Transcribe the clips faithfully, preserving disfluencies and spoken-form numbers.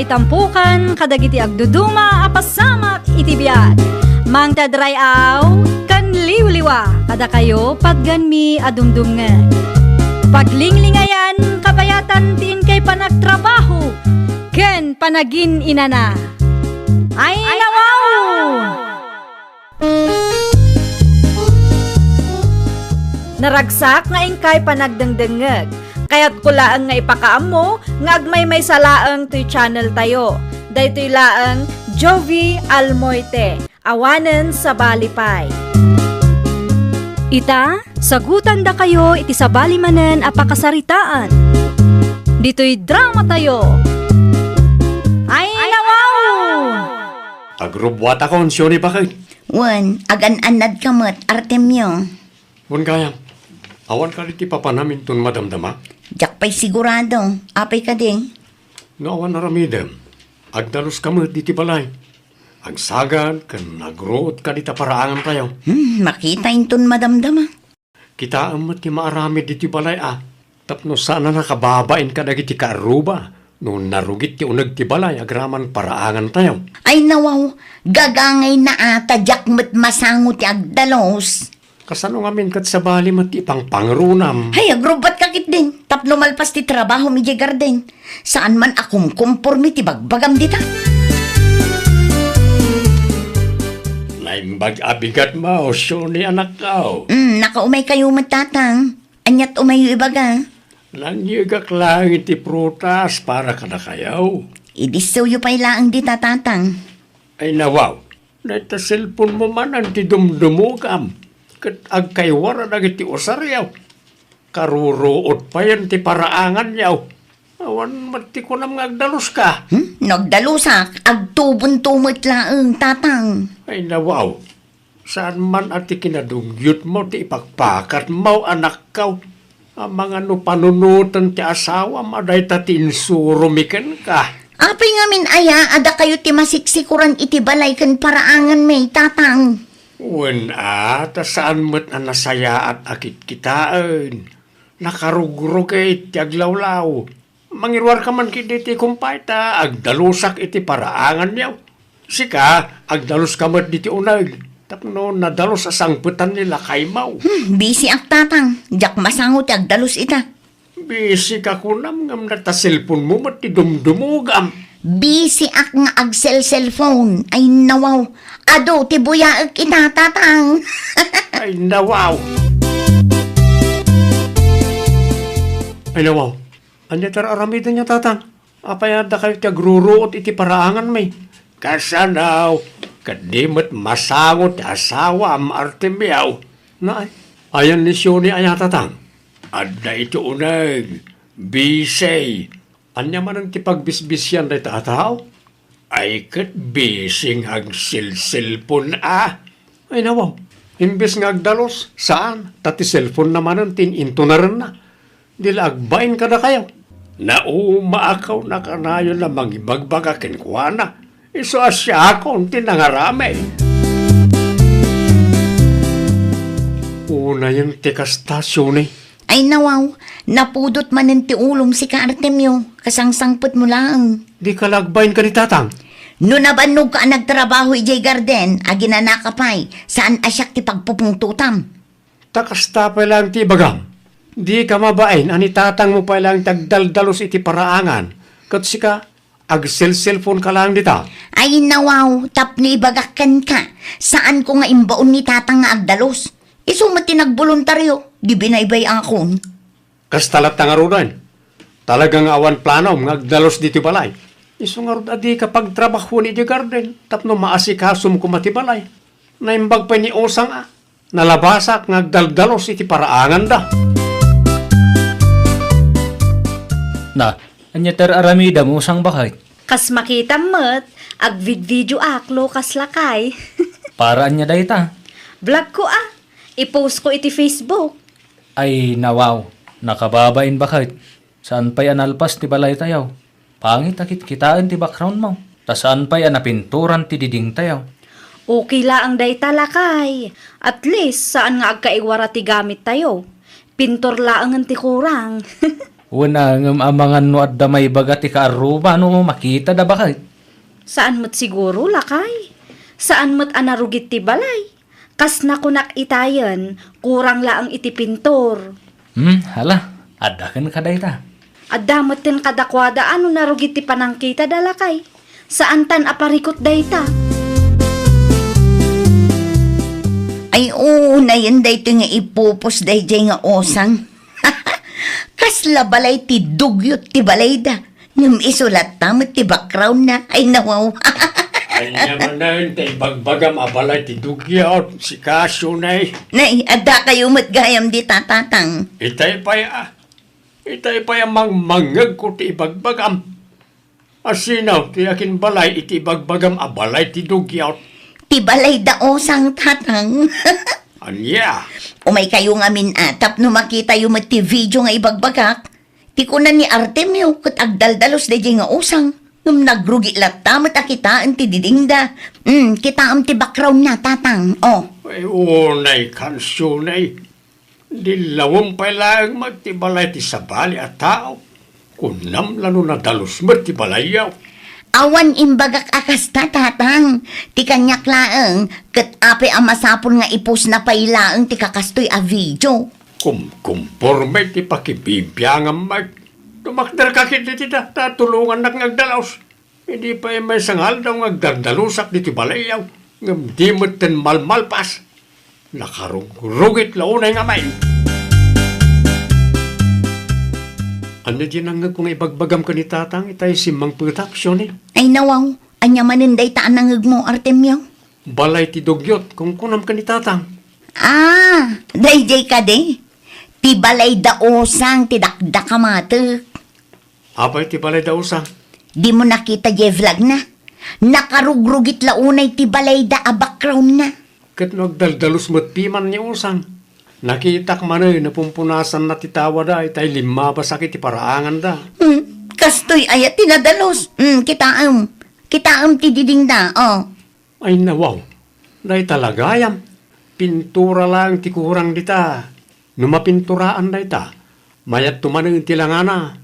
Itampukan kadagiti agduduma a pasamak iti biag. Mangted ray-aw ken liwliwa kadakayo patganmi a dumdumngeg. Paglinglingayan kabayatan ti inkay panagtrabaho ken panagin-inana. Ay, nawaw! Naragsak nga inkay panagdengdengngeg. Kayatko laeng nga ipakaammo nga agmaymaysa laeng toy channel tayo. Daytoy laeng Jovi Almoite, awanen sabali pay. Ita, sagutandakayo iti sabali manen a pakasaritaan. Ditoy drama tayo. Ay, nawaw! Agrubbuatakon, Sioni, baket. Wen, agan-annadka met, Artemio. Wen gayam, awan kadi ti papanam inton madamdama? Diak pay sigurado. Apay kadi? No awan aramidem, agdaluska met ditoy balay. Agsagad ken agruotka dita paraangantayo. Hmm, makita inton madamdama. Kitaem met ti maaramid ditoy balay a, tapno saan a nakababain kadagiti kaarruba no narugit ti uneg ti balay agraman paraangantayo. Ay nawaw, gagangayna a ta diak met masango ti agdalus. Kasano ngamin ket sabali met ti ipangpangrunam? Hay, agrubbatka ketdin, tapno malpas ti trabahom idiay garden. Saan man a kumkumpormi ti bagbagam dita. Naimbag a bigat mo, Sioni, anakko. Mm, nakaumaykayo met, Tatang. Aniat umayyo ibaga? Nangyegak laeng iti prutas para kadakayo. Idissewyo pay laeng dita, Tatang. Ay, nawaw. Dayta cellphone mo manen ti dumdumogam, ket agkaiwara dagiti usaryo. Karuruot payen ti paraanganyo. Awan met ti kunam nga agdaluska. Hmm? No agdalusak, agtubonto met laeng, Tatang. Ay, nawaw. Saan man a ti kinadugyotmo ti ipakpakatmo, anakko. Amangan no panunoten ti asawam a dayta ti insuromi kenka. Apay ngamin aya a dakayo ti masiksikoran iti balay ken paraanganmi, Tatang? Wen a, ta saan met a nasayaat a kitkitaen. Nakarugrugit ti aglawlaw. Mangiruarka man ketdi iti kumpay ta agdalusak iti paraanganyo. Sika, agdaluska met ditoy uneg, tapno nadalus a sangpetan ni lakaymo. Hmm, bisiak, Tatang. Diak masango ti agdalus ita. Bisika kunam ngem dayta cellphone mo met ti dumdumogam. Bisiak nga agselselphone. Ay nawaw. Adu ti buyaek ita, Tatang. Ay nawaw. Ay nawaw. Ania ti ar-aramidenyo, Tatang? Apay a dakayo ti agruruot iti paraanganmi? Kasano? Ket di met masango ti asawam, Artemio. Naay, ayan ni Sioni aya, Tatang? Adda iti uneg, bisi. Ania manen ti pagbisbisian dayta a tao? Ay ket bisi nga agselselpon a. Ay nawaw, imbes nga agdalus, saan, ta ti cellphone-na manen ti in-intunarenna. Di la agbain kadakayo. Naumaak a kanayon a mangibagbaga kenkuana. Isu a siakon ti nangaramid. Unayen ti kasta, Sioni. Ay nawaw, napudot manen ti ulom sika, Artemio, kasangsangpetmo laeng. Dika la agbain ken ni Tatang? No nabannogka a nagtrabaho idiay garden, aginanaka pay, saan a siak ti pagpupungtotam. Ta kasta pay laeng ti ibagam, dika mabain a ni Tatangmo pay laeng ti agdaldalus iti paraangan, ket sika, agselselponka laeng dita. Ay nawaw, tapno ibagak kenka, saanko nga imbaon ni Tatang nga agdalus. Isu met ti nagboluntario, di binaybay-akon. Kasta latta ngaruden. Talaga nga awan planom nga agdalus ditoy balay. Isu ngarud a dika pagtrabahoen idiay garden tapno maasikasom koma ti balay. Naimbag pay ni Usang a nalabasak nga agdaldalus iti paraanganda. Na, ania ti ar-aramidem, Usang, baket? Kas makitam met, agvidvideoak, Lucas, lakay. Para ania dayta? Vlogko a. Ipostko iti Facebook. Ay, nawaw, nakababain, baket. Saan pay a nalpas ti balaytayo. Pangit a kitkitaen ti backgroundmo. Ta saan pay a napinturan ti didingtayo. Okay laeng dayta, lakay. At least, saan nga agkaiwara ti gamittayo. Pintor laengen ti kurang. Wen a, ngem amangan no adda maibaga ti kaarruba no makitada, baket. Saan met siguro, lakay. Saan met a narugit ti balay. Kas nakunak itayen, kurang laeng iti pintor. Hmm, hala, adda ken kadayta. Adda metten kadakuada a no narugit ti panangkitada, lakay. Saantan a parikut dayta. Ay, unayen daytoy nga ipupos daydiay nga usang. Kasla balay ti dugyot ti balayda. Ngem isu latta met ti background na. Ay, nawaw. Ania manen ti ibagbagam a balay ti dugyot, sika, Shunay? Nay, adda kayo met gayam dita, Tatang. Itay pay a, itay pay a mangmangngegko ti ibagbagam. Asino ti akinbalay iti ibagbagam a balay ti dugyot? Ti balay da usang, Tatang. Ania? Umay kayo ngamin a, tapno makitayo met ti video nga ibagbagak. Ti kuna ni Artemio ket agdaldalus daydiay nga usang. Ngem nagrugi latta met a kitaen ti didingda. Hmm, kitaem ti background na, Tatang. Oh. Ay, unay kan, Shunay. Dillawem pay laeng met ti balay ti sabali a tao. Kunam la no nadalus met ti balayyo. Awan imbagak a kasta, Tatang. Ti kaniak laeng, ket apay a masapul nga ipusna pay laeng ti kakastoy a video. Kumkumporme ti pakibibiangam met. Tumakderka ketdi ti da, ta tulongannak nga agdalus. Idi pay maysa nga aldaw nga agdardalusak ditoy balayyo, ngem di metten malmalpas. Nakarugrugit la unay ngamin. Ania diay nangngegko nga ibagbagam ken ni Tatang itay simmangpetak, Shunay? Ay, nawaw, ania manen dayta a nangngegmo, Artemio? Balay ti dugyot, kunkunam ken ni Tatang. Ah, daydiay kadi? Ti balay da usang ti dakdakamatek. Apay ti balay da usang? Dimo nakita diay vlog na? Nakarugrugit la unay ti balay da a background na. Ket no agdaldalus met piman ni usang, nakitak manen a pumpunasanna ti tawada itay limmabasak iti paraanganda. Hmm, kastoy aya ti nadalus? Hmm, kitaem. Kitaem ti didingda, oh. Ay, nawaw. Dayta la gayam. Pintura laeng ti kurang dita. No mapinturaan dayta, mayat to manen ti langana.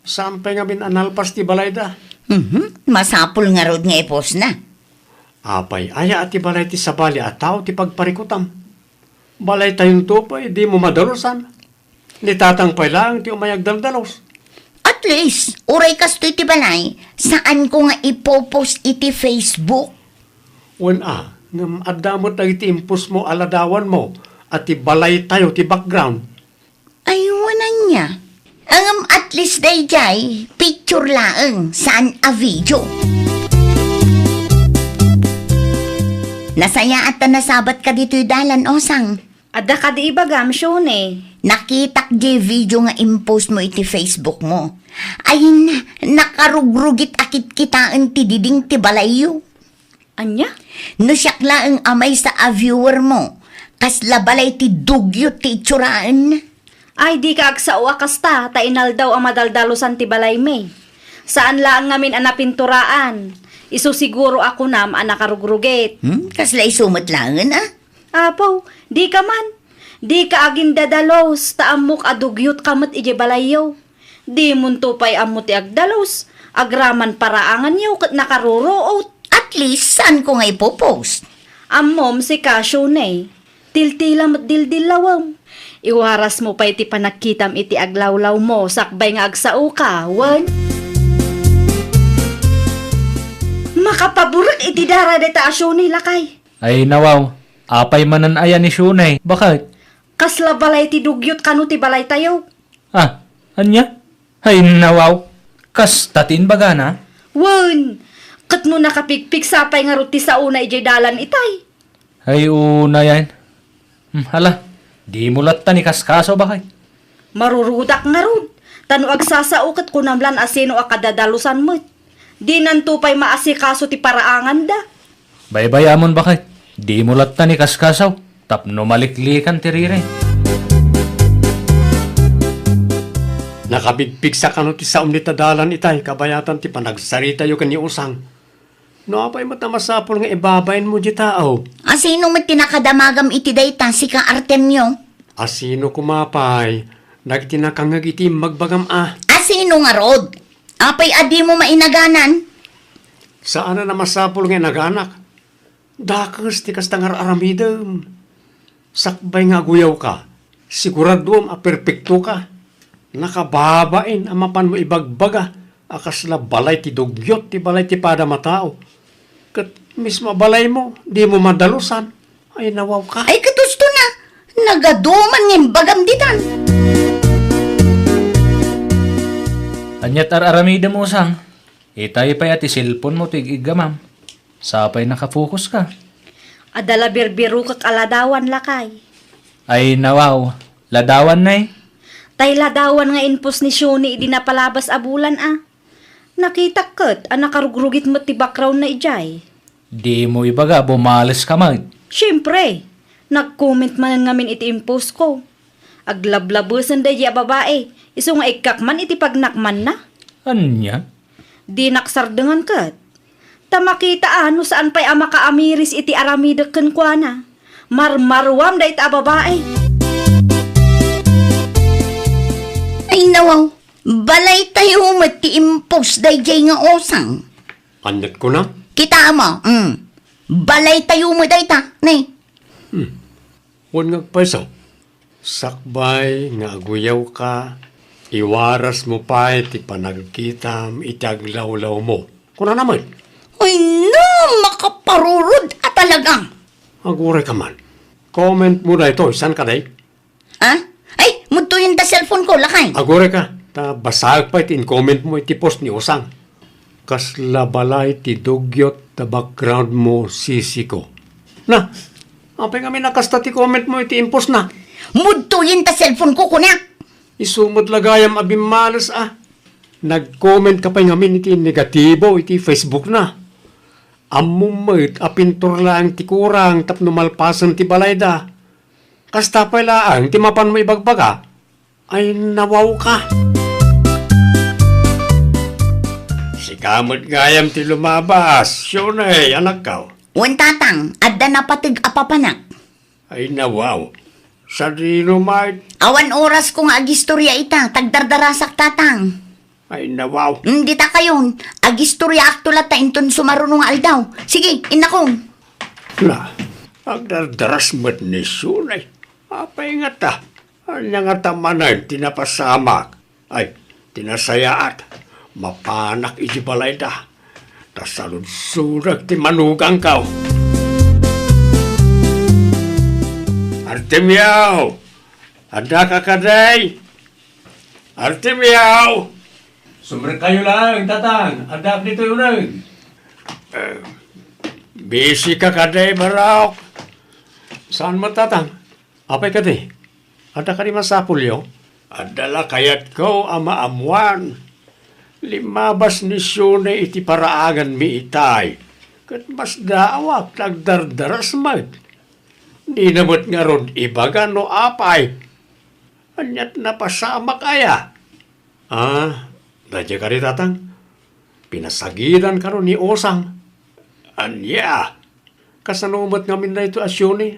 Saan pay ngamin a nalpas ti balayda. Mhm. Masapul ngarud nga ipusna. Apay aya a ti balay ti sabali a tao ti pagparikutam? Balaytayonto pay, dimo madalusan. Ni Tatang pay laeng ti umay agdaldalus. At least, uray kastoy ti balay, saanko nga ipopost iti Facebook. Wen a, ngem adda met dagiti impostmo a ladawanmo a ti balaytayo ti background. Ay, wen ania. Ngem at least daydiay, picture laeng, saan a video. Nasayaat ta nasabatka ditoy dalan, Osang. Adda kadi ibagam, Shunay? Nakitak diay video nga impostmo iti Facebookmo. Ay, na, nakarugrugit a kitkitaen ti diding ti balayyo. Ania? No siak laeng a maysa a viewermo, kasla balay ti dugyot ti itsuraen. Ay, dika agsao a kasta, ta inaldaw a madaldalusan ti balaymi. Saan laeng ngamin a napinturaan. Isu siguro a kunam a nakarugrugit. Hmm? Kasla isu met laengen a? Apo, dika man. Dika agindadalus, ta ammok a dugyot ka met idiay balayyo. Dimonto pay ammo ti agdalus, agraman paraanganyo ket nakaruruot. At least, saanko nga ipopost. Ammom, sika, Shunay. Tiltila met dildillawem. Iwarasmo pay ti panagkitam iti aglawlawmo sakbay nga agsaoka, wen? Makapaburek iti dara dayta a Shunay, lakay. Ay, nawaw, apay manen aya ni Shunay? Baket? Kasla balay ti dugyot kano ti balaytayo. Ah, ania? Ay, nawaw, kasta ti imbagana? Wen, ket no nakapigpigsa pay ngarud ti saona idiay dalan itay. Ay, unayen. Hmm, hala, dimo latta ni kaskaso, baket? Marurudak ngarud, ta no agsasao ket kunam lan a sino a kadadalusan met. Dinanto pay maasikaso ti paraanganda. Baybayamon, baket, dimo latta ni kaskaso tapno maliklikan ti riri. Nakapigpigsa kano ti saom dita dalan itay kabayatan ti panagsaritayo ken ni Usang. No apay met a masapul nga ibabainmo dita, aw? Asino met ti nakadamagam iti dayta, sika, Artemio? Asino koma pay, Dagiti nakangngeg iti imbagbagam a. A sino ngarud? Apay a dimo mainaganan? Saanen a masapul nga inaganak. Dakes ti kasta nga ar-aramidem. Sakbay nga aguyawka, siguraduem a perpektoka. Nakababain a mapanmo ibagbaga a kasla balay ti dugyot ti balay ti padam a tao. Ket mismo a balaymo, dimo madalusan. Ay, nawawka. Ay, ket usto na. Nagaduman nga imbagam ditan. Ania't ar-aramidem, Usang? Itay pay a ti cellphone-mo ti ig-iggamam. Sapay nakafokus ka. Adda la birbirokek a ladawan, lakay. Ay, nawaw. Ladawan, nay? Tay ladawan nga inpost ni Shuni idi napalabas a bulan, a. Nakitak ket a nakarugrugit met ti background-na idiay. Dimo ibaga, bumales ka met. Siempre, nag-comment manen ngamin iti inpost-ko. Aglablabesen daydiay a babai, isu nga ikkak man iti pagnakmanna. Ania? Dinak sardengan ket. Ta makita a no saan pay a makaamiris iti aramidek kenkuana. Marmaruam dayta a babai. Ay, nawaw, balaytayo met ti impost daydiay nga usang. Ania't kuna? Kitaem, mm. Balaytayo met dayta, ne. Hmm. Wen nga agpayso, sakbay nga aguyawka, iwarasmo pay ti panagkitam iti aglawlawmo. Kunana met. Ay, no, makaparurod a talaga. Aguray ka man. Comment-mo daytoy, saan ka, day? Ah? Ay, mudtoyen ta cellphone-ko, lakay. Aguray ka, ta basaek pay ti in-comment-mo iti post ni Usang. Kasla balay ti dugyot ta background-mo, sisiko. Na, apay ngamin a kasta ti comment-mo iti inpost-na? Mudtoyen ta cellphone-ko, kunak. Isu met la gayam a bimmales a. Nag-comment ka pay ngamin iti negatibo iti Facebook-na. Ammom met a pintor laeng ti kurang tapno malpasen ti balayda. Kasta pay laeng ti mapanmo ibagbaga? Ay, nawawka. Sika met gayam ti lumabas, Shuni, anakko. Wen, tatang, adda napateg a papanak. Ay, nawaw. Sadino met? Awan orasko nga agistoria ita, ta agdardarasak, tatang. Ay, nawaw. Mm, dita kayon, agistoriaakto latta inton sumaruno nga aldaw. Sige, innakong. Na, agdardaras met ni Shuni. Apay ngata? Ania ngata manen ti napasamak? Ay, ti nasayaat, mapanak iti balayda. Ta saludsodek ti manugangko. Artemio! Addaka kadi? Artemio! Sumrekkayo laeng, tatang. Addaak ditoy uneg. Eh, busy ka kadi, Barok? Saan met, tatang? Apay kadi? Adda kadi masapulyo? Adda la kayatko a maammuan. Limmabas ni Shuni iti paraaganmi itay, ket masdaawak ta agdardaras met. Dina met ngarud ibaga no apay. Ania't napasamak aya? Ah, daydiay kadi, tatang. Pinasagidan kano ni Osang. Ania? Kasano met ngamin daytoy a Shuni?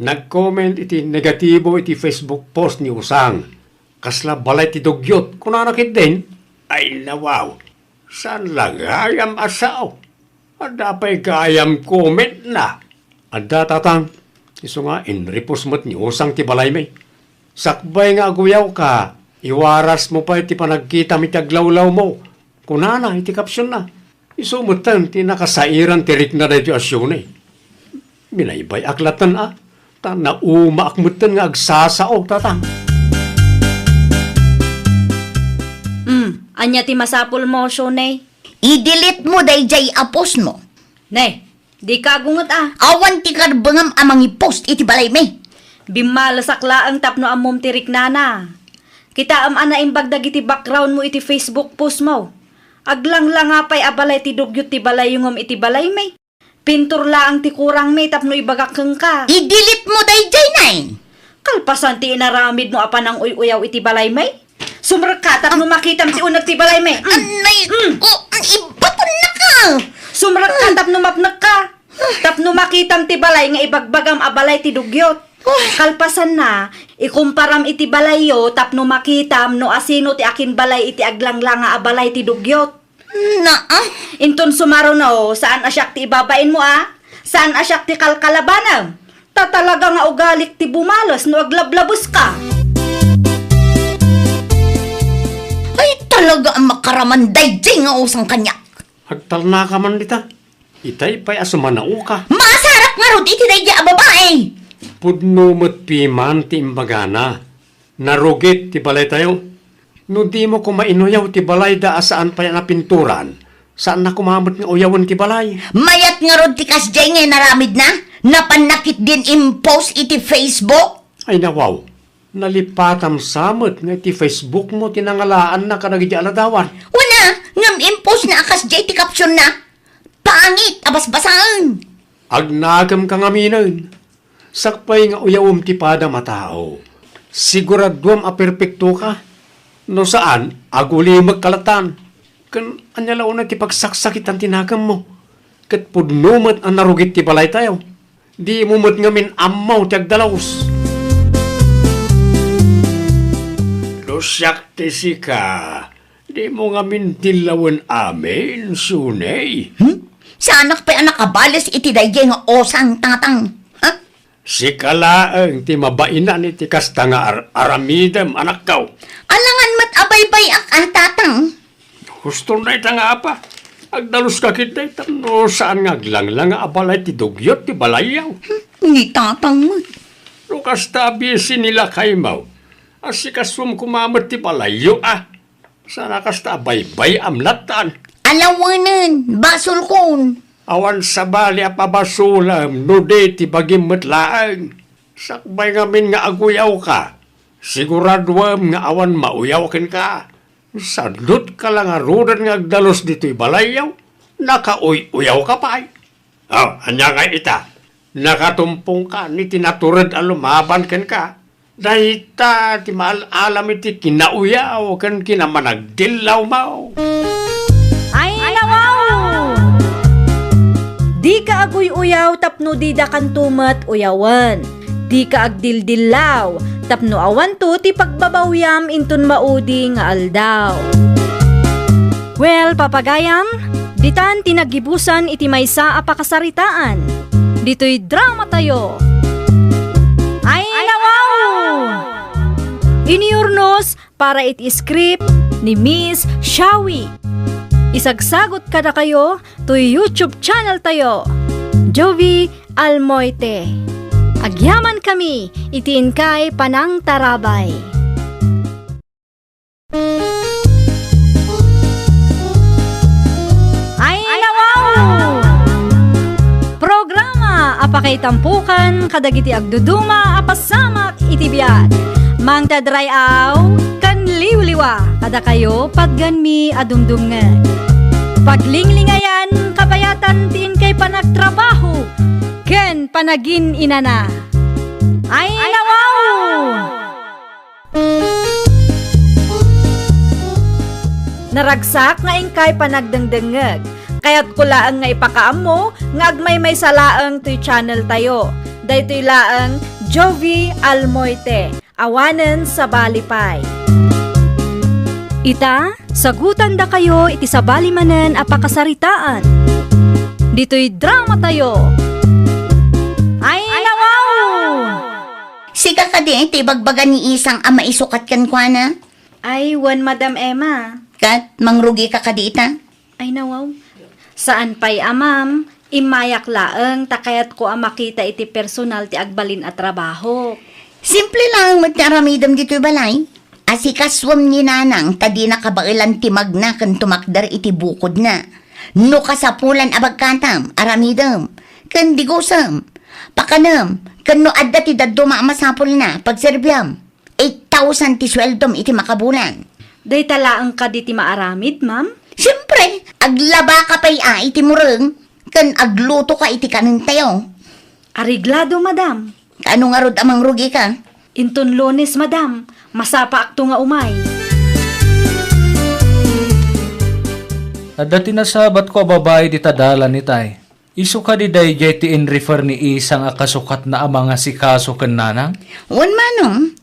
Nag-comment iti negatibo iti Facebook post ni Osang. Kasla balay ti dugyot, kunana ketdin? Ay, nawaw. Saan la gayam a sao? Adda pay gayam comment-na? Adda, tatang. Isu nga, inripos met ni Osang ti balaymi. Sakbay nga aguyawka, iwarasmo pay ti panagkitam iti aglawlawmo. Kunana iti caption-na. Isu metten ti nakasairan ti rikna daytoy a Shuni. Binaybay-ak latten a, ta naumaak metten nga agsasao, tatang. Hmm, ania ti masapulmo, Shuni? I-delete-mo daydiay a post-mo. Ne, dika agunget a. Awan ti karbengam a mangi-post iti balaymi. Bimmalesak laeng tapno ammom ti riknana. Kitaem a naimbag dagiti background-mo iti Facebook post-mo. Aglanglanga pay a balay ti dugyot ti balayyo ngem iti balaymi. Pintor laeng ti kurangmi tapno ibagak kenka. I-delete-mo daydiay, nay. Kalpasan ti inaramidmo a pananguy-uyaw iti balaymi. Sumrekka tapno makitam ti uneg ti balaymi. Mm. Anay, mm, ko, ibatonnaka. Sumrekka tapno mapnekka. Tapno makitam ti balay nga ibagbagam a balay ti dugyot. Kalpasanna, ikumparam iti balayyo tapno makitam no asino ti akinbalay iti aglanglanga a balay ti dugyot. Naa. Inton sumaruno, saan a siak ti ibabainmo a? Saan a siak ti kalkalabanam? Ta talaga nga ugalik ti bumales no aglablabeska. Ay, talaga a makaraman daydiay nga usang kaniak. Agtalnaka man dita. Itay pay a sumanaoka. Maasarak ngarud iti daydiay a babai. Pudno met piman ti imbagana. Narugit ti balaytayo. No dimo koma inuyaw ti balayda a saan pay a napinturan, saanna koma met nga uyawen ti balay. Mayat ngarud ti kasdiay nga inaramidna? Napanna ketdin impose iti Facebook? Ay nawaw, nalipatam sa met nga iti Facebookmo ti nangalaanna kadagiti aladawan. Wen a, ngem impose na a kasdiay ti captionna. Pangit a basbasaen. Agnakem ka ngaminen. Sakbay nga uyawem ti padam a tao, siguraduem a perpektoka. No saan, agulimek ka latan. Ken ania la unay ti pagsaksakitan ti nakemmo? Ket pudno met a narugit ti balaytayo. Dimo met ngamin ammo ti agdalus. No siak ti sika, dimo ngamin dillawen amin, Suney. Hmm? Saanak pay a nakabales iti daydiay nga usang, Tatang. Ha? Sika laeng ti mabainan iti kasta nga ar-, aramidem, anakko. Alangan met a baybay-ak a, Tatang. Husto na ita nga apa. Agdaluska ketdi tapno saan nga aglanglang a balay ti dugyot ti balayyo. Hmm, ni Tatang met. No kasta a bisi ni lakaymo, asikasuem koma met ti balayyo a. Saan a kasta a baybay-am latan. Alawenen, basolkon. Awan sabali a pabasolem no di ti bagim met laeng. Sakbay ngamin nga aguyawka, siguraduem nga awan mauyaw kenka. Sadutka la ngaruden nga agdalus ditoy balayyo, nakauy-uyawka pay. Oh, ania ngay ita? Nakatumpongkan iti natured a lumaban kenka. Dayta ti maal-alam iti kinauyaw ken kinamanagdillawmo. Ay, nawaw! Dika aguy-uyaw tapno didakanto met uyawen. Dika agdildillaw tapno awanto ti pagbabawiam inton maudi nga aldaw. Well, papagayam, ditan ti naggibusan iti maysa a pakasaritaan. Ditoy dramatayo. Ay, nawaw! Inurnos para iti script ni Miss Shawi. Isagsagot kadakayo toy YouTube channel tayo, Jovi Almoite. Agyaman kami iti inkay panangtarabay. Ay, nawaw! Programa a pakaitampokan kadagiti agduduma a pasamak iti biag. Mangted ray-aw ken liwliwa kadakayo patgenmi a dumdumngeg. Paglinglingayan kabayatan ti inkay panagtrabaho ken panagin-inana. Ay, nawaw! Naragsak nga inkay panagdengdengngeg. Kayatko laeng nga ipakaammo nga agmaymaysa laeng toy channel tayo. Daytoy laeng Jovi Almoite, awanen sabali pay. Ita, sagutandakayo iti sabali manen a pakasaritaan. Ditoy dramatayo. Ay, nawaw! Sika kadi ti ibagbaga ni Isang a maisukat kenkuana? Ay, wen, Madam Emma. Ket mangrugika kadi ita? Ay, nawaw. Saan pay a, ma'am. Immayak laeng ta kayatko a makita iti personal ti agbalin a trabaho. Simple laeng met ti aramidem ditoy balay. Asikasuem ni Nanang ta dina kabaelan ti magna ken tumakder iti bukodna. No kasapulan a bagkatam, aramidem, ken digusem, pakanem, ken no adda ti dadduma a masapulna, pagserbiam. Eight thousand ti sueldom iti makabulan. Dayta laeng kadi ti maaramid, ma'am? Siempre, aglabaka pay a iti mureng, ken aglutoka iti kanentayo. Areglado, madam. Kaano ngarud a mangrugika? Inton Lunes, madam, masapaakto nga umay. Adda ti nasabatko a babai dita dalan itay. Isu kadi daydiay ti in-refer ni Isang a kasukatna a mangasikaso ken Nanang? Wen, Manong.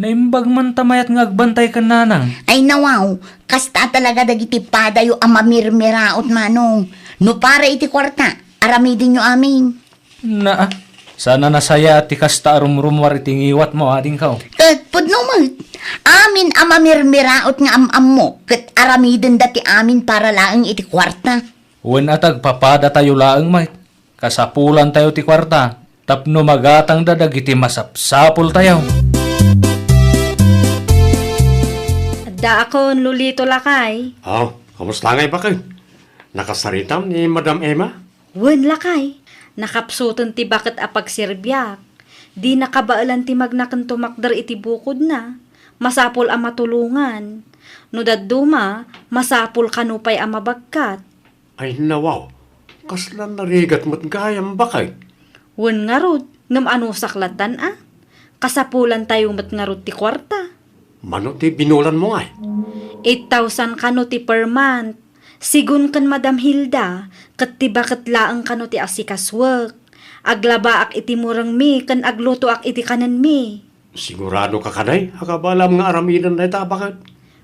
Naimbag man ta mayat nga agbantay ken Nanang. Ay, nawaw, kasta talaga dagiti padayo a mamirmiraot, Manong. No para iti kuarta, aramidenyo amin. Naa, saan a nasayaat ti kasta a rumrumuar iti ngiwatmo, adingko. Ket pudno met, amin a mamirmiraot nga am-ammo, ket aramidenda ti amin para laeng iti kuarta. Wen a ta agpapadatayo laeng met, kasapulantayo ti kuarta tapno magatangda dagiti masapsapultayo. Addaakon, Lolito, lakay. Oh, kamusta ngay, baket? Nakasaritam ni Madam Emma? Wen, lakay. Nakapsuten ti baket a pagserbiak. Di nakabaelan ti magna ken tumakder iti bukodna. Masapul a matulongan. No dadduma, masapul kano pay a mabagkat. Ay, nawaw, kasla narigat met gayam, baket? Wen ngarud, ngem anusak lattan a? Kasapulantayo met ngarud ti kuarta. Mano ti binulanmo ngay? Eight thousand kano ti per month. Sigun ken Madam Hilda, ket ti baket laeng kano ti asikasuek. Aglabaak iti murengmi ken aglutoak iti kanenmi. Sigurado ka kadi a kabaelam nga aramiden dayta, baket?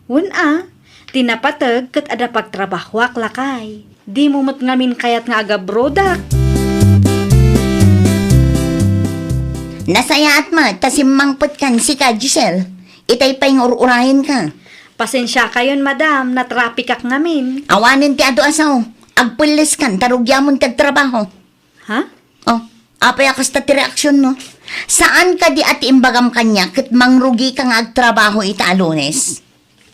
Wen a, ti napateg ket adda pagtrabahoak, lakay. Dimo met ngamin kayat nga agabrodak. Nasayaat met ta simmangpetkan sika, Giselle. Itay pay nga ur-urayenka. Pasensiakayon, madam, natrapikak ngamin. Awanen ti adu a sao. Agpelleskan ta rugiamon ti agtrabaho. Ha? Oh, apay a kasta ti reaksionmo? Saan kadi a ti imbagam kaniak ket mangrugika nga agtrabaho ita a Lunes?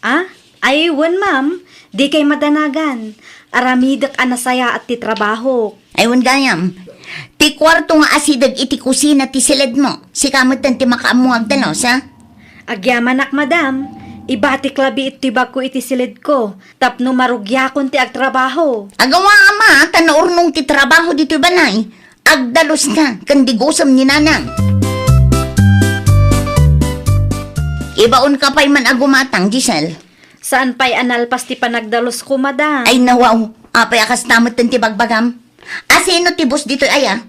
Ah? Ay, wen, ma'am. Dikay madanagan. Aramidek a nasayaat ti trabahok. Ay, wen gayam. Ti kuarto nga asideg iti kusina ti siledmo. Sika metten ti makaammo nga agdalos, ha? Agyamanak, madam. Ibatik labi iti bagko iti siledko tapno marugiakon ti agtrabaho. Agawa, ama, ta naurnong ti trabaho ditoy balay. Agdaluska ken digusom ni Nanang. Ibaonka pay man a gumatang, Giselle. Saan pay a nalpas ti panagdalusko, madam? Ay, nawaw. Apay a kasta metten ti bagbagam? Asino ti boss ditoy aya?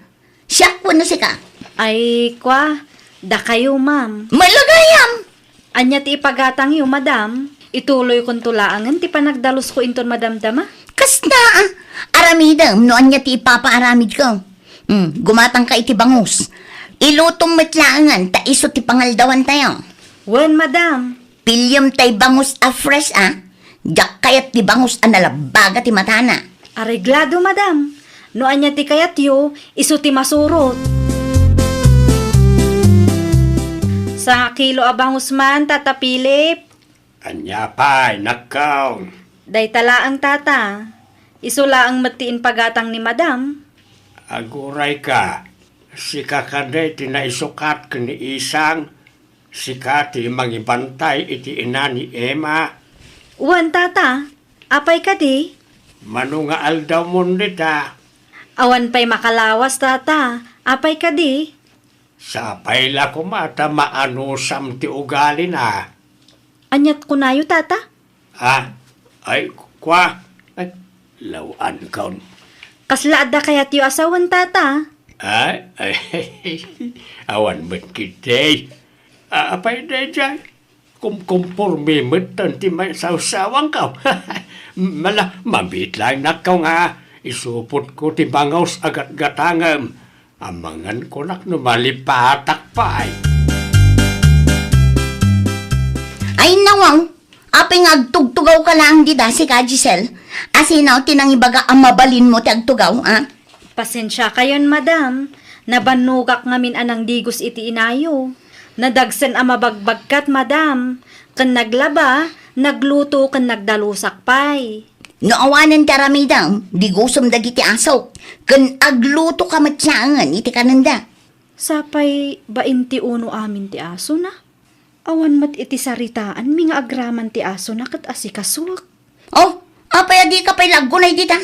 Siak wenno sika? Ay, kwa, dakayo, ma'am. Malagayam! Ania ti ipagatangyo, madam? Ituloykonto laengen ti panagdalusko inton madamdama? Kasta, ah. Aramidem no ania ti ipapaaramidko. Hmm, gumatangka iti bangus. Ilutom met laengen ta isu ti pangaldawantayo. Wen, madam. Piliem tay bangus a fresh, ah. Diak kayat ti bangus a nalabaga ti matana. Areglado, madam. No ania ti kayatyo, isu ti masurot. Sangakilo a bangus man, Tata Philip. Ania pay, nakkaw? Dayta laeng, Tata. Isu laeng met ti impagatang ni madam. Agurayka, sika kadi ti naisukat ken ni Isang? Sika ti mangibantay iti ina ni Emma? Wen, Tata. Apay kadi? Mano nga aldawmon dita? Awan pay makalawas, Tata. Apay kadi? Sapay la koma ta maanusam ti ugalina. Aniat kunayo, Tata? Ah, ay, kwa. Ay, law-ankon. Kasla adda kayatyo a sawen, Tata? Ay, ay, awan met ketdi. Ah, apay daydiay? Kumkumporme metten ti maisawsawangko. Mala, mamit laeng nakkaw nga isupotko ti bangus a gatgatangem. Amangan kunak no malipatak pay. Ay, nawaw. Apay nga agtugtugawka laeng dita, sika, Giselle? Asino ti nangibaga a mabalinmo ti agtugaw, a? Pasensiakayon, madam. Nabannogak ngamin a nangdigos iti inayo. Nadagsen a mabagbagkat, madam. Ken naglaba, nagluto, ken nagdalusak pay. No awanen ti aramidem, digusem dagiti asok, ken aglutoka met laengen iti kanenda. Sapay bainti uno amin ti asona. Awan met iti saritaanmi nga agraman ti asona ket asikasuek. Oh, apay a dika pay la aggunay dita?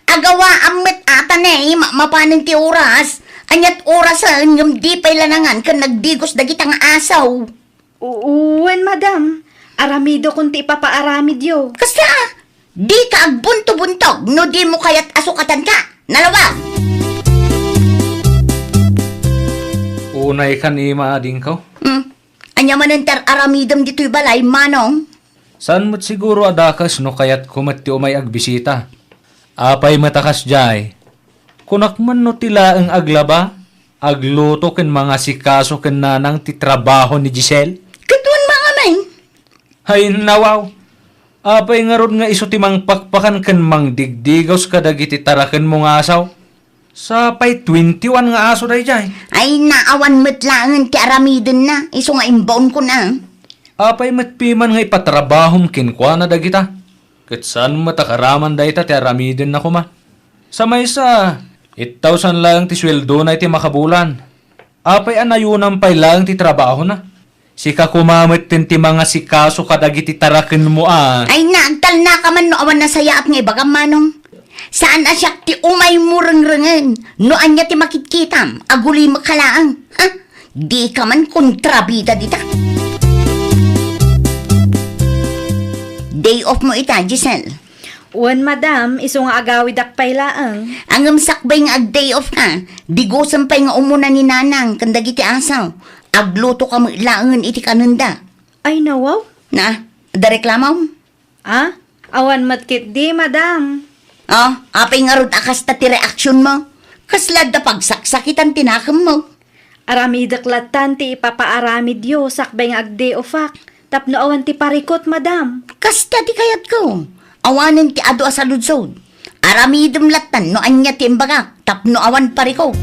Agawaam met ata ne, ma-, mapanen ti oras. Aniat orasen ngem di pay la nangan ken nagdigos dagita nga asaw. U-, wen, madam. Aramidokon ti ipapaaramidyo. Kasta, dika agbunto-buntog no dimo kayat a sukatanka. Nalawag! Unay kan ima, adingko. Hmm. Ania manen ti ar-aramidem ditoy balay, Manong? Saan met siguro a dakes no kayatko met ti umay agbisita. Apay met a kasdiay? Kunak man no ti laeng aglaba, agluto ken mangasikaso ken nanang ti trabaho ni Giselle? Ket wen mangamin? Ay, nawaw. Apay ngarud nga isu ti mangpakpakan ken mangdigdigaus kadagiti tarakenmo nga asaw? Sapay twenty-one nga aso daydiay. Ay, naawan met laengen ti aramidenna, isu nga imbaonkon a. Apay met piman nga ipatrabahom kenkuana dagita? Ket saan met a karaman dayta ti aramidenna koma. Sa maysa, eight thousand laeng ti sueldona iti makabulan. Apay a nayunan pay laeng ti trabahona? Sika koma metten ti mangasikaso kadagiti tarakenmo a. Ay, naagtalnaka man no awan nasayaat nga ibagam, Manong. Saan a siak ti umaymo rengrengen no ania ti makitkitam, agulimek ka laeng. Ha? Dika man kontrabida dita. Day off mo ita, Giselle. Wen, madam, isu nga agawidak pay laeng. Ngem sakbay nga ag-day off ka, digusen pay nga umuna ni Nanang ken dagiti asaw. Agluto ka met laengen iti kanenda. Ay, nawaw. Na, adda reklamom? Ah, awan met ketdi, madam. Oh, apay ngarud a kasta ti reaksionmo? Kasla adda pagsaksakitan ti nakemmo? Aramidek lattan ti ipapaaramidyo sakbay nga ag-day offak tapno awan ti parikut, madam. Kasta ti kayatko. Awanen ti adu a saludsod. Aramidem lattan no ania ti imbagak tapno awan parikut.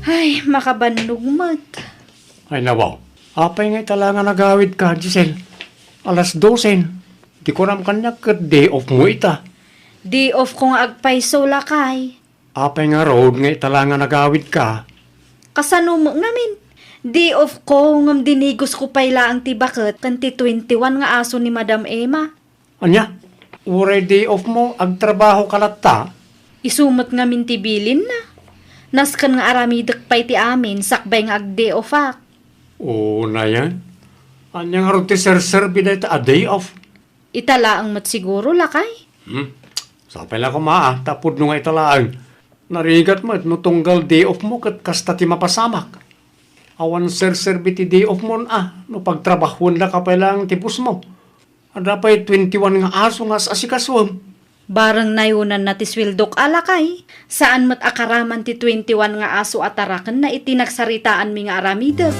Ay, makabannog met. Ay, nawaw. Apay nga ita la nga nagawidka, Giselle? Alas dosen. Ti kunam kaniak ket day off mo ita. Day off ko nga agpayso, lakay. Apay ngarud nga ita la nga nagawidka? Kasano met ngamin? Day off ko, ngem dinigosko pay laeng ti baket ken ti twenty-one nga aso ni Madam Emma. Ania? Uray day off mo, agtrabaho ka latta? Isu met ngamin ti bilinna. Nasken nga aramidek pay ti amin sakbay nga ag-day offak. Unayen? Ania ngarud ti serserbi dayta a day off? Ita laeng met siguro, lakay. Hmm. Sapay la koma, ah, ta pudno nga ita laeng. Narigat met no tunggal day off mo ket kasta ti mapasamak. Awan serserbi ti day off mon, ah, no pagtrabahuendaka pay laeng ti boss mo. Adda pay twenty-one nga aso nga as-asikasuem. Bareng nayunanna ti sueldok a, lakay. Saan met a karaman ti twenty-one nga aso a tarakenna iti nagsaritaanmi nga aramidek.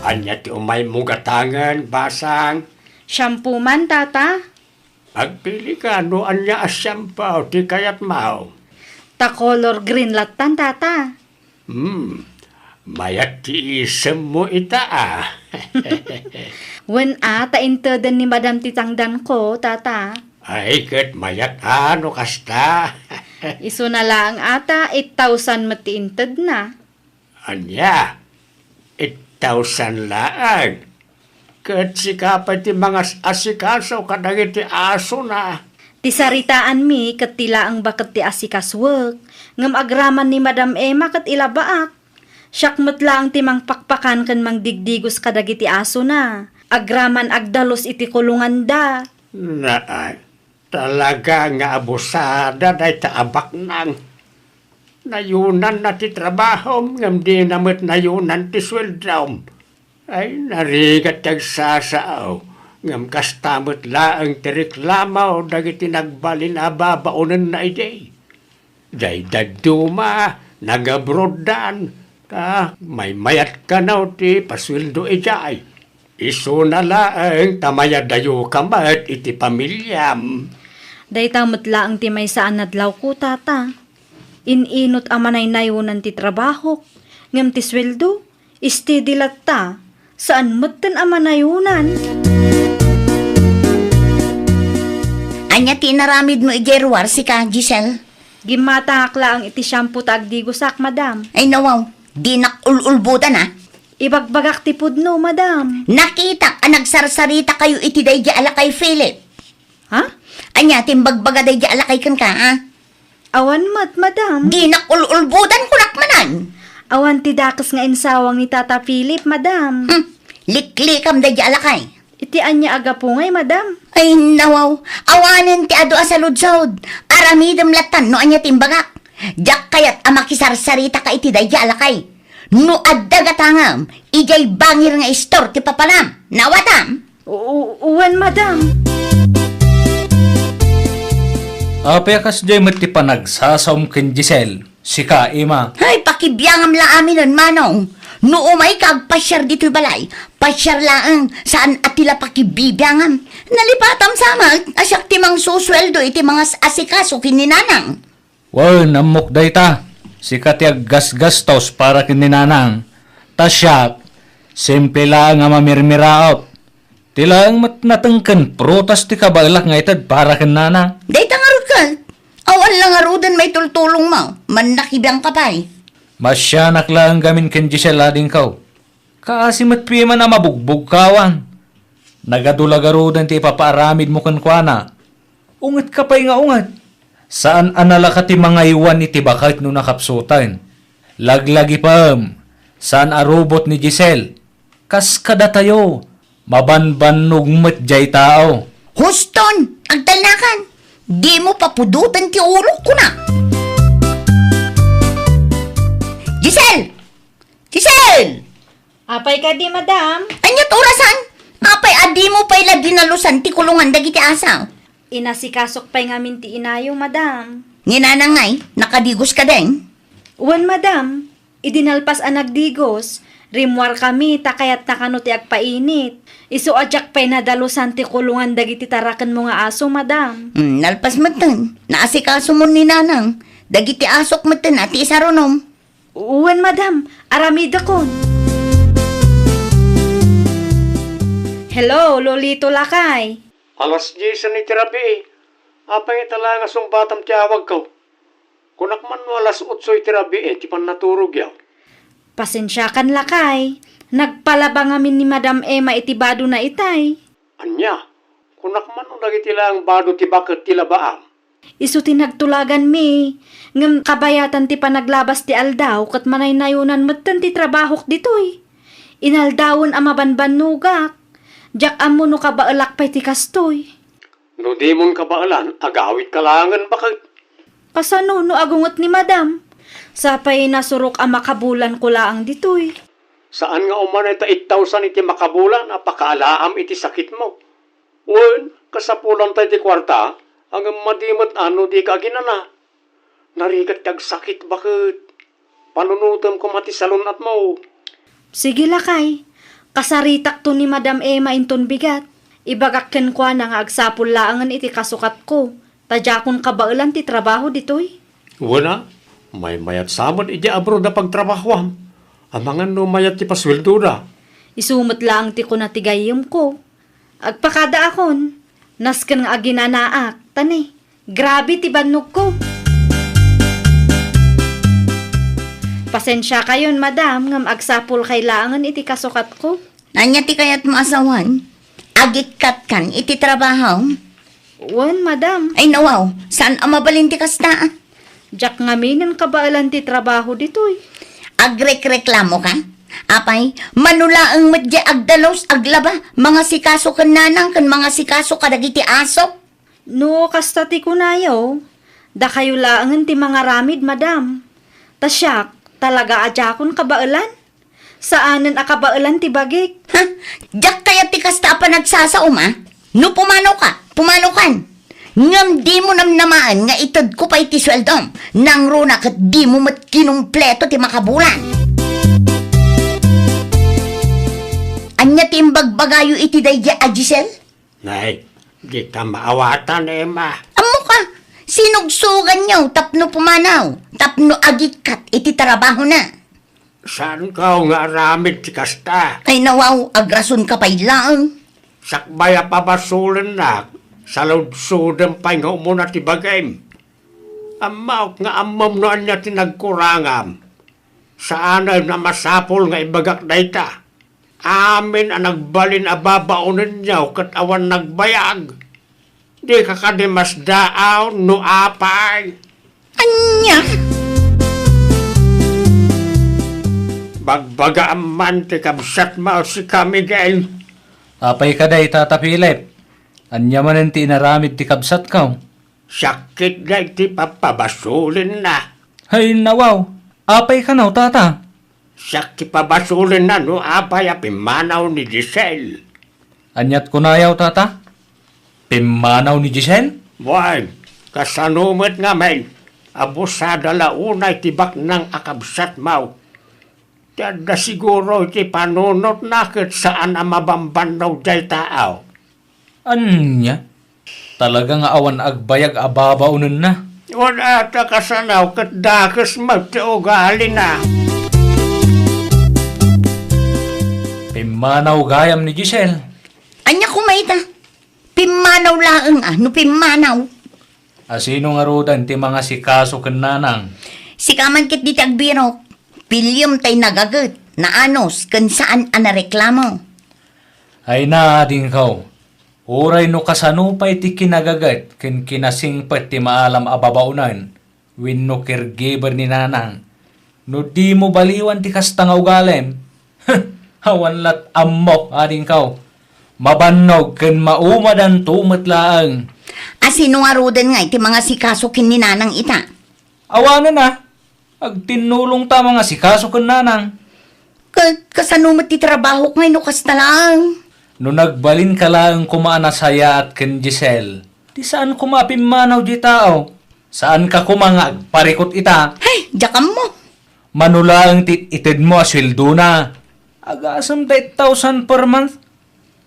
Ania ti umaymo gatangen, basang? Shampoo man, tata. Agpili ka no ania a shampoo ti kayatmo. Ta color green lattan, tata. Hmm, mayat ti isemmo ita, ah. Wen a, ta inteden ni Madam ti tangdanko, tata. Ay, ket mayat a no kasta. Isuna laeng a ta eight thousand met ti intedna. Ania? Eight thousand laeng? Ket sika pay ti mangas-asikaso kadagiti asona. Ti saritaanmi ket ti laeng baket ti asikasuek, ngem agraman ni Madam Emma ket ilabaak. Siak met laeng ti mangpakpakan ken mangdigdigos kadagiti asona. Agraman agdalus iti kulonganda. Naan, talaga nga abusada dayta a baknang. Nayunanna ti trabahom, ngem dina met nayunan ti sueldom. Ay, narigat ti agsasao, ngem kasta met laeng ti reklamo dagiti nagbalin a babaonenna idi. Daydadduma, nagabroddan, ta maymayat kano ti pasueldo idiay. Isuna laeng ta mayadayoka met iti pamiliam. Dayta met laeng ti maysa a nadlawko, tata. In-inot a manaynayunan ti trabahok, ngem ti sueldo, steady latta, saan metten a manayunan. Ania ti inaramidmo idiay ruar, sika, Giselle? Gimmatangak laeng iti shampoo ta agdigosak, madam. Ay, nawaw, dinak ul-ulbodan, a. Ibagbagak ti pudno, madam. Nakitak a nagsarsaritakayo iti daydi a lakay, Philip. Ha? Ania ti imbagbaga daydi a lakay kenka, ha? Awan met, madam. Dinak ul-ulbodan, kunak manen. Awan ti dakes nga insawang ni Tata Philip, madam. Hmm, liklikam daydi a lakay. Iti ania a gapu ngay, madam? Ay, nawaw. Awanen ti adu a saludsod. Aramidem lattan no ania ti imbagak. Diak kayat a makisarsaritaka iti daydi a lakay. No adda gatangem, idiay bangir nga istor ti papanam. Naawatam? U-, u-, wen, madam. Apay a kasdiay met ti panagsasaom ken Giselle? Sika, Emma. Ay, pakibiangam la aminen, Manong. No umayka agpasiar ditoy balay, pasiar laeng, saan a ti la pakibibiangam. Nalipatam sa met a siak ti mangsusueldo iti mangas-asikaso ken ni Nanang. Wen, ammok dayta. Sika ti aggasgastos para ken ni Nanang. Ta siak, simple laeng a mamirmiraot. Ti laeng met nateng ken prutas ti kabaelak nga ited para ken Nanang. Dayta ngarud ket, awan la ngaruden maitultulongmo, mannakibiangka pay. Masianak laeng gamin ken Giselle, adingko. Kaasi met pay man a mabugbugkawan. Nagadu la garuden ti ipapaaramidmo kenkuana. Ungetka pay nga unget. Saan a nalaka ti mangaywan iti baket no nakapsuten. Laglagipem, saan a rubot ni Giselle. Kas kadatayo, mabanbannog met diay tao. Huston, agtalnakan. Dimo papudoten ti ulok, kuna. Giselle! Giselle! Apay kadi, madam? Ania ti orasan? Apay a dimo pay la dinalusan ti kulongan dagiti aso? Inasikasok pay ngamin ti inayo, madam. Ni Nanang ngay, nakadigos kadin? Wen, madam. Idi nalpas a nagdigos, rimmuarkami ta kayatna kano ti agpainit. Isu a diak pay nadalusan ti kulongan dagiti tarakenmo nga aso, madam. Hmm, nalpas metten. Naasikasomon ni Nanang. Dagiti asok metten a ti isarunom. Wen, madam. Aramidekon. Hello, Lolito, lakay. Alas diesen iti rabii. Apay ngata la nga sungbatam ti awagko? Kunak man no alas otso iti rabii ti pannaturogyo. Pasensiakan, lakay. Nagpalaba ngamin ni Madam Emma iti badona itay. Ania? Kunak man no dagiti laeng bado ti baket ti labaam? Isu ti nagtulaganmi, ngem kabayatan ti panaglabas ti aldaw ket manaynayonan metten ti trabahok ditoy. Inaldawen a mabanbannogak. Diak ammo no kabaelak pay ti kastoy. No dimon kabaelan, agawitka laengen baket. Kasano no agunget ni Madam? Sapay nasurok a makabulanko laeng ditoy. Saan nga umanay ta ittawsan iti makabulan a pakaalaam iti sakitmo. Wen, kasapulanta iti kuarta, ngem madi met no dika aginana. Narigat ti agsakit baket. Panunotem koma ti salun-atmo. Sige, lakay. Kasaritakto ni Madam Emma inton bigat. Ibagak kenkuana nga agsapul laengen iti kasukatko, ta diakon kabaelan ti trabaho ditoy. Wen a, maymayat sa met idiay abroad a pagtrabahoam. Amangan no mayat ti pasueldoda. Isu met laeng ti kuna ti gayyemko. Agpakadaakon, nasken nga aginanaak, ta ni, grabe ti bannogko. Pasensiakayon, madam, ngem agsapulkay laengen iti kasukatko. Ania ti kayatmo a sawen? Agikkatkan iti trabaho? Wen, madam. Ay, nawaw, saan a mabalin ti kasta? Diak ngaminen kabaelan ti trabaho ditoy. Agrekreklamoka? Apay, mano laeng met diay agdalus, aglaba, mangasikaso ken nanang ken mangasikaso kadagiti aso? No kasta ti kunayo, dakayo laengen ti mangaramid, madam. Ta siak, talaga a diakon kabaelan. Saanen a kabaelan ti bagik. Ha? Diak kayat ti kasta a panagsasaom, a? No pumanoka, pumanokan. Ngem dimo namnamaen nga itedko pay ti sueldom. Nangruna ket dimo met kinumpleto ti makabulan. Ania ti imbagbagayo iti daydi a Giselle? Nay, dika maawatan, Emma. Ammoka, sinugsuganyo tapno pumanaw, tapno agikkat iti trabahona. Saanko nga aramid ti kasta? Ay, nawaw, agrasonka pay laeng. Sakbay a pabasolennak, saludsodem pay nga umuna ti bagim. Ammaok nga ammom no ania ti nagkurangam. Saanen a masapul nga ibagak dayta. Amin a nagbalin a babaonenyo ket awan nagbayag. Dika kadi masdaaw no apay? Ania? Bagbagaam man ti kabsatmo, sika, Miguel. Apay ka dayta, Tata Philip? Ania manen ti inaramid ti kabsatko? Siak ketdi ti papabasulenna. Ay, nawaw. Apay kano, Tata? Siak ti pabasulenna no apay a pimmanaw ni Giselle. Aniat kunayaw, Tata? Pimmanaw ni Giselle? Wen, kasano met ngamin? Abusada la unay ti baknang a kabsatmo. Ti adda siguro iti panunotna ket saan a mabambannog dayta. Ania? Talaga nga awan agbayag a babaonenna. Wen, a, ta kasano ket dakes met ti ugalina. Pimmanaw gayam ni Giselle. Ania koma ita? Pimmanaw laeng a, no pimmanaw. A, sino ngaruden ti mangasikaso ken nanang? Sika man ketdi ti agbirok. Piliem tay nagaget, naanus, ken saan a nareklamo. Ay, adingko. Uray no kasano pay ti kinagaget ken kinasingpet ti maalam a babaonen wenno caregiver ni nanang, no dimo baliwan ti kasta nga ugalim, awan lat' ammo, adingko. Mabannog ken maumadanto met laeng. A, sino ngaruden ngay ti mangasikaso ken ni nanang ita? Awanen a. Agtinnulongta mangasikaso ken nanang. Ka-, kasano met ti trabahok ngay no kasta laeng? No nagbalinka laeng koma a nasayaat ken Giselle, ti saan koma a pimmanaw diay tao. Saanka koma nga agparikut ita. Hay, diak ammo. Mano laeng ti itedmo a sueldona? Agasem ta eight thousand per month.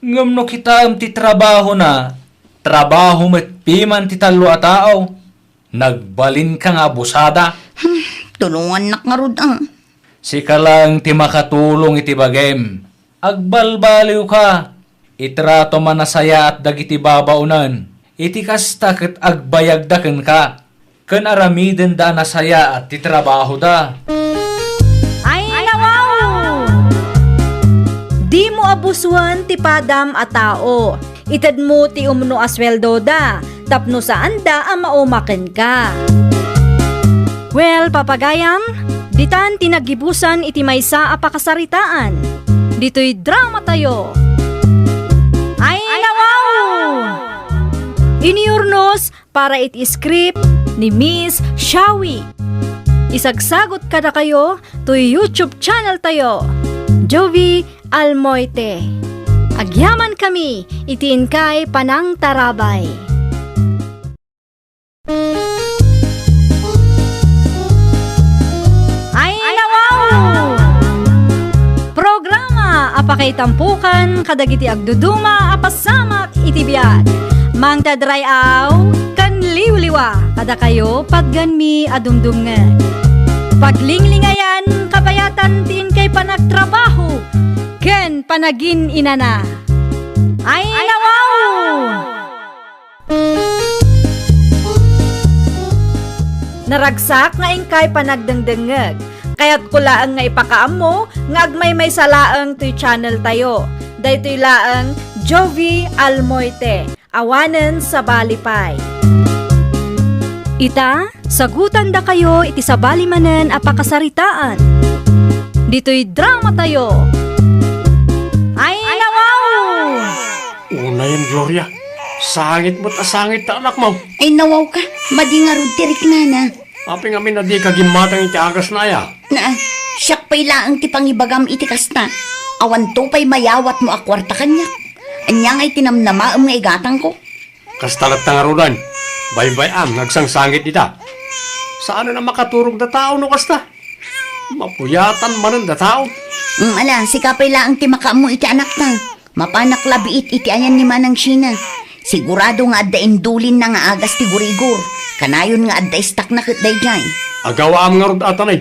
Ngem no kitaem ti trabahona, trabaho met piman ti tallo a tao. Nagbalinka nga abusada. Hmm, tulongannak ngarud a. Sika laeng ti makatulong iti bagim. Agbalbaliwka. Itratom a nasayaat dagiti babaonen. Iti kasta ket agbayagda kenka. Ken aramidenda a nasayaat ti trabahoda. Ay, nawaw! Dimo abusoen ti padam a tao. Itedmo ti umno a sueldoda tapno saanda a mauma kenka. Well, papagayam, ditan ti naggibusan iti maysa a pakasaritaan. Ditoy dramatayo. Ay, nawaw! Inurnos para iti script ni Miss Shawi. Isagsagot kadakayo toy YouTube channel tayo, Jovie Almoite. Agyamankami iti inkay panangtarabay. Ay, nawaw! Programa a pakaitampokan kadagiti agduduma a pasamak iti biag. Mangted ray-aw ken liwliwa kadakayo patgenmi a dumdumngeg. Paglinglingayan, kabayatan ti inkay panagtrabaho ken panagin-inana. Ay, nawaw! Naragsak nga inkay panagdengdengngeg. Kayatko laeng nga ipakaammo nga agmaymaysa laeng toy channel tayo. Daytoy laeng Jovie Almoite. Awanen sabali pay. Ita, sagutandakayo iti sabali manen a pakasaritaan. Ditoy dramatayo. Ay, nawaw! Unayen, Gloria. Sangit met a sangit ta anakmo. Ay, nawawka. Madi ngarud ti riknana. Apay ngamin a dika gimmatang iti agasna aya? Naa, siak pay laeng ti pangibagam iti kasta. Awanto pay mayawatmo a kuarta kaniak. Ania ngay ti namnamaem nga igatangko? Kasta latta ngaruden. Baybay-am nga agsangsangit ita. Saanen a makaturog da tao no kasta. Mapuyatan manen da tao. Mm, ala, sika pay laeng ti makaammo iti anakta. Mapanak la biit iti ayan ni Manang Shina. Sigurado nga adda indulinna nga agas ti gurigor. Kanayon nga adda istakna ket daydiay. Agawaam ngarud a tanay.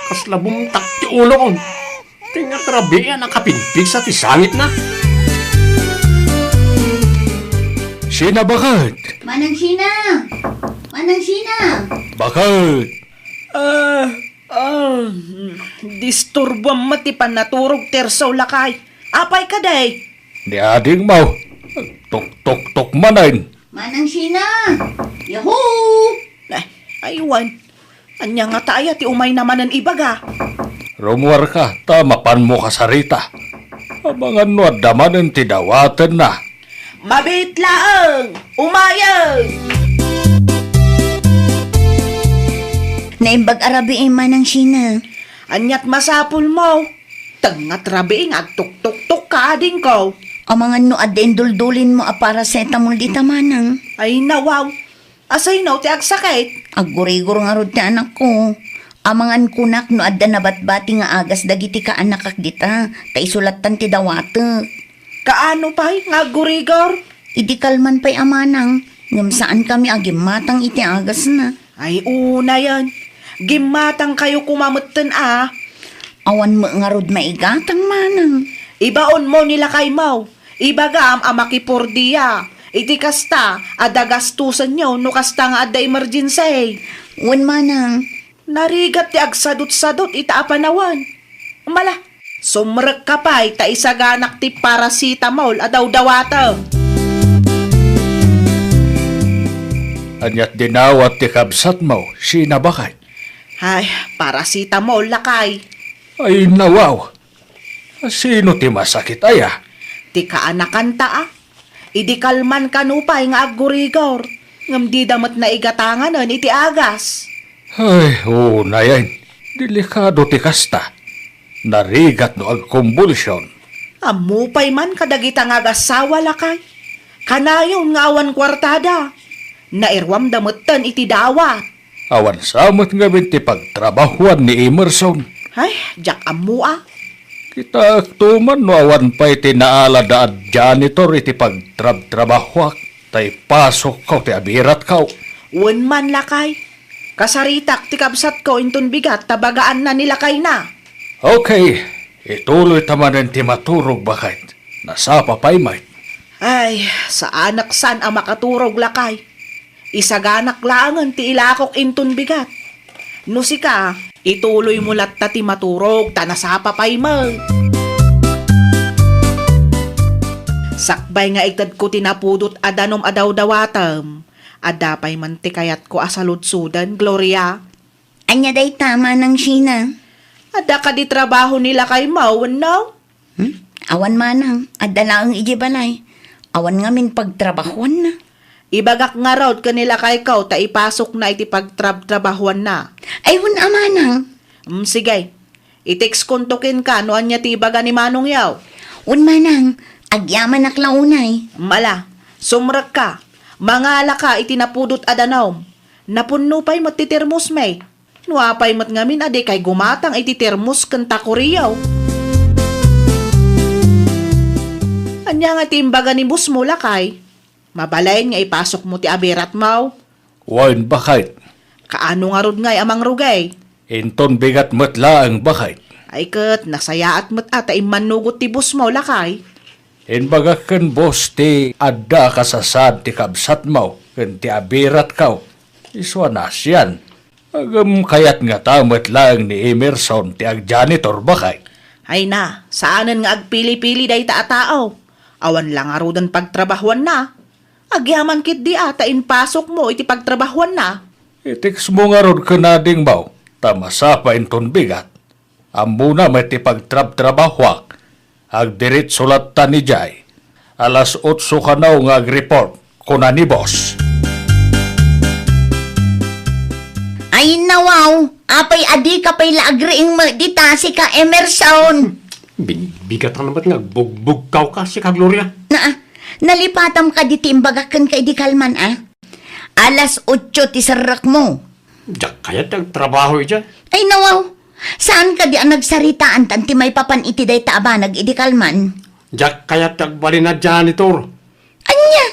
Kasla bumtak ti ulokon. Ti nga trabian a kapinpigsa ti sangitna. Shina, baket? Manang Shina! Manang Shina! Baket? Ah, ah, disturbuam met ti pannaturog ti ersaw, lakay. Apay kadi? Ni adingmo, tuktuktok manen. Manang Shina! Yahoo! Ay, ay, wen. Ania ngata aya ti umayna manen ibaga? Rummuarka, ta mapanmo kasarita. Amangan no adda manen ti dawatenna. Mabiit laeng! Umayeg! Naimbag a rabii, Manang Sheena. Aniat masapulmo? Tengnga ti rabii nga agtuktuktok ka, adingko. Amangan no adda induldulinmo a paracetamol dita, Manang. Ay, nawaw. Asino ti agsakit? Aggurigor ngarud ti anakko. Amangan kunak no adda nabatbati nga agas dagiti kaanakak dita, ta isulattan ti dawatek. Kaano pay nga aggurigor? Idi kalman pay a manang, ngem saankami a gimmatang iti agasna. Ay, unayen. Gimmatangkayo koma metten a. Awan met ngarud maigatang, manang. Ibaonmo ni lakaymo. Ibagam a makipordia. Iti kasta, adda gastusenyo no kasta nga adda emergency. Wen, manang. Narigat ti agsadutsadot ita a panawen. Mala, sumrekka pay ta isaganak ti paracetamol a dawdawatem. Aniat dinawat ti kabsatmo, Sheena, baket? Ay, paracetamol, lakay. Ay, nawaw. Sino ti masakit aya? Ti kaanakanta, a. Idi kalman kano pay nga aggurigor, ngem dida met naigatanganen iti agas. Ay, unayen. Delikado ti kasta. Narigat no agkumbulsion. Ammo pay man kadagita nga agassawa, lakay. Kanayon nga awan kuartada. Nairuamda metten iti dawat. Awan sa met ngamin ti pagtrabahuan ni Emerson. Ay, diak ammo a. Kitaekto man no awan pay ti naalada a janitor iti pagtrabtrabahuak, ta ipasukko ti abiratko. Wen man, lakay. Kasaritak ti kabsatko inton bigat ta bagaanna ni lakayna. Okay, ituloyta manen ti maturog, baket. Nasapa pay met. Ay, saanak saan a makaturog, lakay. Isaganak laengen ti ilakok inton bigat. No sika, ituloymo latta ti maturog ta nasapa pay met. Sakbay nga itedko ti napudot a danum a dawdawatem, adda pay man ti kayatko a saludsoden, Gloria. Ania dayta, Manang Sheena? Adda kadi trabaho ni lakaymo wenno? Hmm? Awan, manang, adda laeng idiay balay. Awan ngamin pagtrabahuanna. Ibagak ngarud ken ni lakayko ta ipasukna iti pagtrabtrabahuanna. Ay, wen a, manang. Mm, sige. I-textkonto kenka no ania ti ibaga ni manongyo. Wen, manang, agyamanak la unay. Mala, sumrekka. Mangalaka iti napudot a danum. Napunno pay met ti termosmi. No apay met ngamin a dikay gumatang iti termos ken takoriyo. Ania nga ti imbaga ni bossmo, lakay? Mabalin nga ipasukmo ti abiratmo? Wen, baket. Kaano ngarud ngay a mangrugi? Inton bigat met laeng, baket. Ay ket, nasayaat met a ta immannugot ti bossmo, lakay. Imbagak ken boss ti adda a kasasaad ti kabsatmo ken ti abiratko. Isu a naasian. Ngem kayat ngata met laeng ni Emerson ti agjanitor, baket? Ay na, saanen nga agpili-pili dayta a tao. Awan la ngaruden pagtrabahuanna. Agyaman ketdi a ta impasukmo iti pagtrabahuanna. I-textmo ngarud ken adingmo, ta masapa inton bigat. Ammona met ti pagtrabtrabahuak. Agdiretso latta idiay. Alas otso kano nga agreport, kuna ni boss. Ay, nawaw, apay a dika pay la agriing met dita, sika, Emerson? Bin-, bigatan met nga agbugbugkawka, sika, Gloria. Naa, nalipatam kadi ti imbagak kenka idi kalman, a? Alas otso ti serrekmo. Diak kayat ti agtrabaho idiay. Ay, nawaw. Saan kadi a nagsaritaan tan ti maipapan iti dayta a banag idi kalman? Diak kayat ti agbalin a janitor. Ania?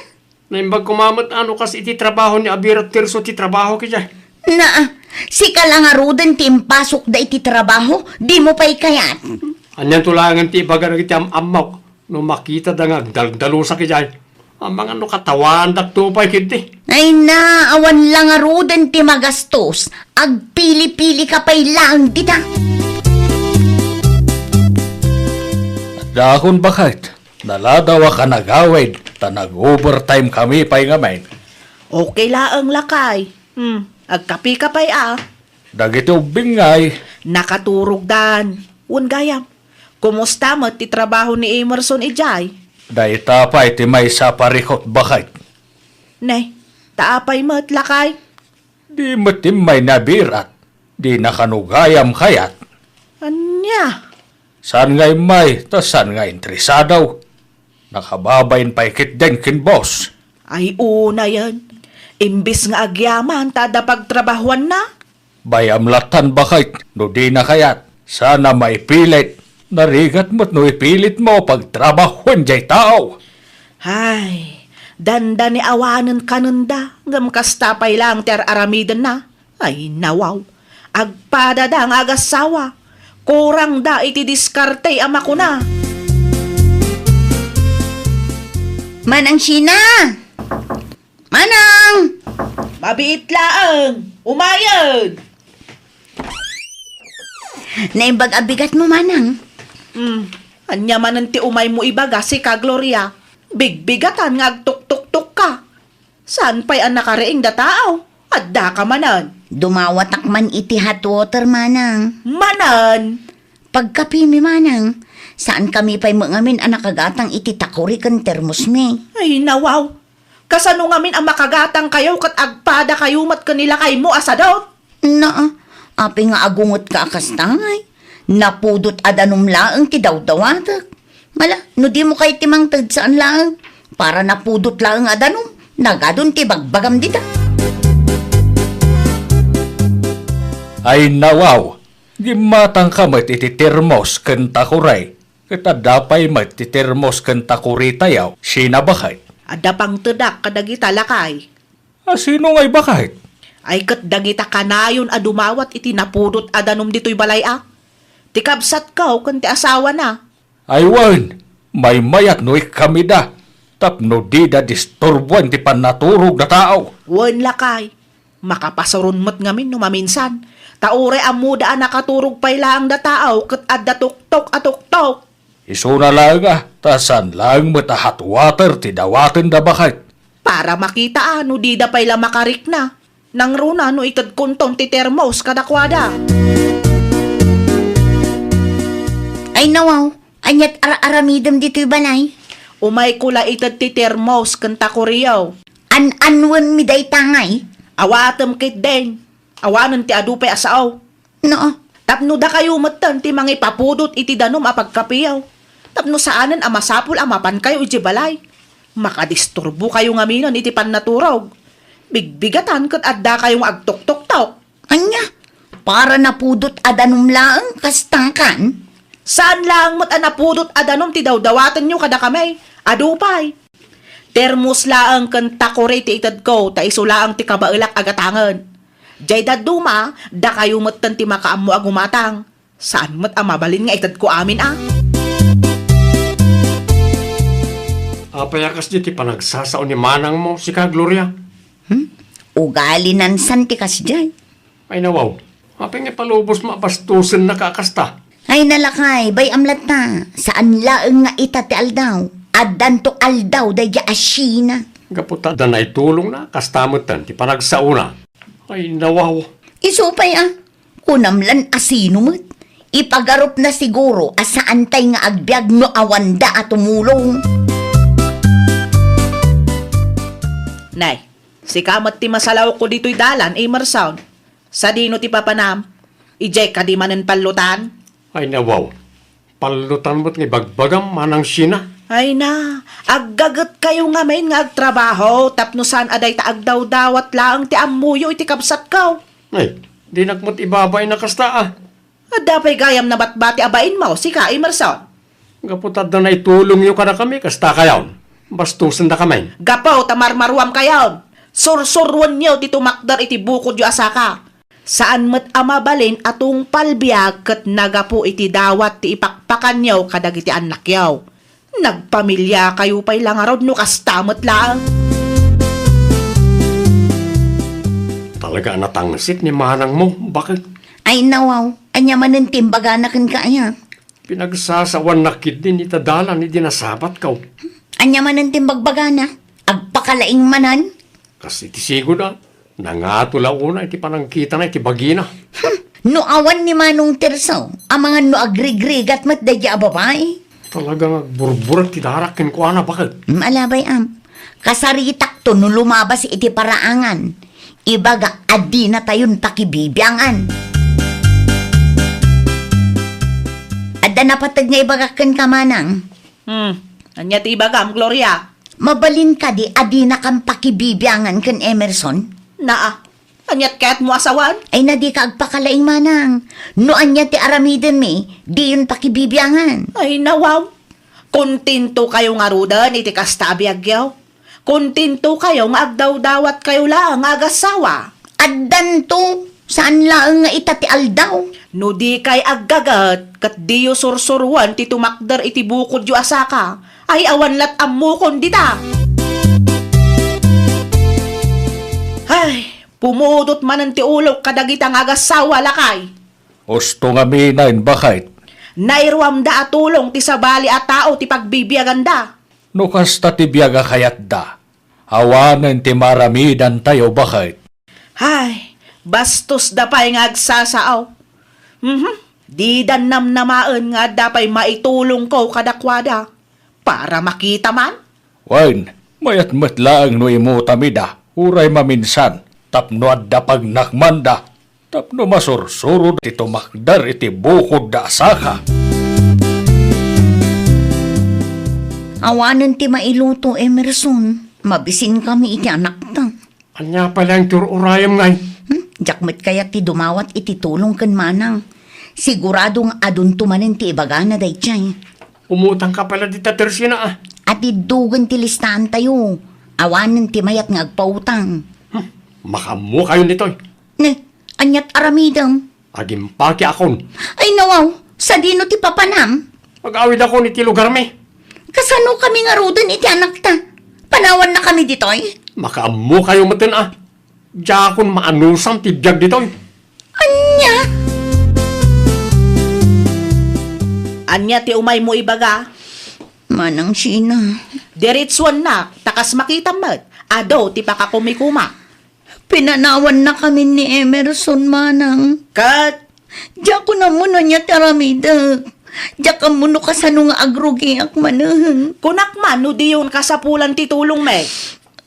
Naimbag koma met a no kas iti trabaho ni Abir a terso ti trabaho idiay. Naa, sika la ngaruden ti impasukda iti trabaho, dimo pay kayat. Anianto laengen ti ibaga dagiti am-ammok? No makitada nga agdaldalusak idiay, amangan no katawaandakto pay ketdi. Ay na, awan la ngaruden ti magastos. Agpili-pilika pay laeng dita. Adda akon baket, naladawak a nagawid, ta nag-overtime kami pay ngamin. Okay laeng, lakay. Hmm, agkapika pay a. Dagiti ubbing ngay. Nakaturogdan. Wen gayam, Kumusta met ti trabaho ni Emerson idiay? Dayta pay ti maysa a parikut, baket. Ne, ta apay met, lakay? Di met immay nabirat. Di na kano gayam kayat. Ania? Saan nga immay, ta saan nga interesado. Nakababain pay ketdin ken boss. Ay, unayen. Imbis nga agyaman ta adda pagtrabahuanna. Bay-am lattan, baket, no dina kayat. Saan a maipilit. Narigat met no ipilitmo pagtrabahoen diay tao. Ay, dandani awanen kanenda, ngem kasta pay laeng ti ar-aramidenna. Ay, nawaw. Agpadada nga agassawa. Kurangda iti diskarte a makuna. Manang Sheena! Manang! Mabiit laeng. Umayen! Naimbag a bigatmo, Manang. Hmm. Ania manen ti umaymo ibaga, sika, Gloria? Bigbigatan nga agtuktuktok ka. Saan pay a nakariing da tao? Adda ka manen. Dumawatak man iti hot water, Manang. Manen? Pagkapimi, Manang. Saan kami pay met ngamin a nakagatang iti takuri ken termosmi. Ay, nawaw. Kasano ngamin a makagatangkayo ket agpadakayo met ken ni lakaymo a sadut? Naa, apay nga agungetka a kasta, ngay? Napudot a danum laeng ti dawdawatek. Mala, no dimo kayat ti mangted, saan laeng. Para napudot laeng a danum, nagadun ti bagbagam dita. Ay, nawaw, gimmatangka met iti termos ken takuri. Ket adda pay met ti termos ken takuritayo, Sheena, baket. Adda pangtedak kadagita, lakay. A sino ngay, baket? Ay, ket dagita kanayon a dumawat iti napudot a danum ditoy balay a. Ti kabsatko ken ti asawana. Ay wen, maymayat no ikkamida, tapno dida disturboen ti pannaturog da tao. Wen, lakay. Makapasuron met ngamin no maminsan, ta uray ammoda a nakaturog pay laeng da tao ket adda tuktok a tuktok. Isuna laeng a, ta saan laeng met a hot water ti dawatenda, baket. Para makita a no dida pay la makarikna. Nangruna no itedkonton ti termos kadakuada. Ay nawaw, aniat ar-aramidem ditoy balay? Umayko la ited ti termos ken takuriyo. An-annuenmi dayta ngay? Awatem ketdin. Awanen ti adu pay a sao. No. Tapno dakayo metten ti mangipapudot iti danum a pagkapiyo. Tapno saanen a masapul a mapankayo idiay balay. Makadisturbokayo ngaminen iti pannaturog. Bigbigatan ket addakayo nga agtuktoktok. Ania? Para napudot a danum laeng, kasta kan? Saan laeng met a napudot a danum ti dawdawatenyo kadakami? Adu pay. Termos laeng ken takuri ti itedko, ta isu laeng ti kabaelak a gatangen. Diay dadduma, dakayo metten ti makaammo a gumatang. Saan met a mabalin nga itedko amin a. Apay a kasdi ti panagsasao ni manangmo, sika, Gloria? Hmm? Ugali nansan ti kasdiay. Ay nawaw, apay nga ipalubosmo a bastosennaka a kasta? Ay nalakay, bay-am latta. Saan laeng nga ita ti aldaw. Addanto aldaw daydiay a Sheena. Gapu ta adda naitulongna, kasta metten ti panagsaona. Ay nawaw. Isu pay a, kunam lan a sino met. Ipagarupna siguro a saantay nga agbiag no awanda a tumulong. Nay, sika met ti masalawko ditoy dalan, Emerson. Sadino ti papanam? Idiay kadi manen pallutan? Ay nawaw, pallutan met nga ibagbagam, manang Sheena. Ay na, aggagetkayo ngamin nga agtrabaho tapno saan a dayta agdawdawat laeng ti ammoyo iti kabsatko. Ay, dinak met ibabain a kasta a. Adda pay gayam nabatbati a bainmo, sika, Emerson. Gapu ta adda naitulongyo kadakami, kasta kayon. Bastosendakamin. Gapu ta marmaruam kayon. Sursuruenyo ti tumakder iti bukodyo a saka. Saan met a mabalin a tungpal biag ket nagapu iti dawat ti ipakpakanyo kadagiti annakyo. Nagpamiliakayo pay la ngarud no kasta met laeng. Talaga a natangsit ni manangmo, baket? Ay nawaw, ania manen ti imbagana kenka aya? Pinagsasawannak ketdin ita dalan idi nasabatko. Ania manen ti imbagbagana? Agpakalaing manen? Kas iti sigud a. Nangato la unay ti panangkitana iti bagina. Hmm, no awan ni Manong Tirso, amangan no agrigrigat met daydiay a babai. Talaga nga agburburak ti darak kenkuana, baket. Hmm, alabay, am. Kasaritakto no lumabas iti paraangan. Ibaga, adinatayon pakibibiangan. Adda napateg nga ibagak kenka, Manang. Hmm, ania ti ibagam, Gloria? Mabalin kadi a dinakam pakibibiangan ken Emerson? Naa, aniat kayatmo a sawen? Ay, na dika agpakalaing, Manang. No ania ti aramidenmi, diyon pakibibiangan. Ay, nawaw. Kontento kayo ngaruden iti kasta a biagyo? Kontento kayo nga agdawdawat kayo laeng nga agassawa? Addanto, saan laeng nga ita ti aldaw. No dikay aggaget, ket diyo sursuroen ti tumakder iti bukodyo a saka, ay awan lat ammokon dita. Ay, pumudot manen ti ulok kadagita nga agassawa, lakay. Usto ngamin, baket. Nairuamda a tulong ti sabali a tao ti pagbibiaganda. No kasta ti biag a kayatda, awanen ti maaramidantayo, baket. Hay, bastos da pay nga agsasao. Mhm. Didan namnamaen nga adda pay maitulongko kadakuada para makita man. Wen, mayat met laeng no imutam ida, uray maminsan, tapno adda pagnakmanda. Tapno masursuro ti tumakder iti bukodda a saka. Awanen ti mailuto, Emerson. Mabisinkami iti anakta. Ania pay laeng ti ur-urayem, ngay? Hmm? Diak met kayat ti dumawat iti tulong ken Manang. Sigurado nga adunto manen ti ibagana daydiay. Umutangka pay la dita, Tersina, a. Atiddogen ti listaantayo. Awanen ti mayat nga agpautang. Hmm. Makaammokayon ditoy. Ne, aniat aramidem? Agimpakiakon. Ay, nawaw, sadino ti papanam? Agawidakon iti lugarmi. Kasano kami ngaruden iti anakta? Panawannakami ditoy? Makaammokayo metten a. Diakon maanusam ti biag ditoy. Ania? Ania ti umaymo ibaga? Manang Sheena. Diretsuennak, ta kas makitam met, adu ti pakakumikuma. Pinanawannakamin ni Emerson, Manang. Ket? Diakon ammo no ania ti aramidek. Diak ammo no kasano nga agrugiak manen. Kunak man no diyon kasapulan ti tulongmi.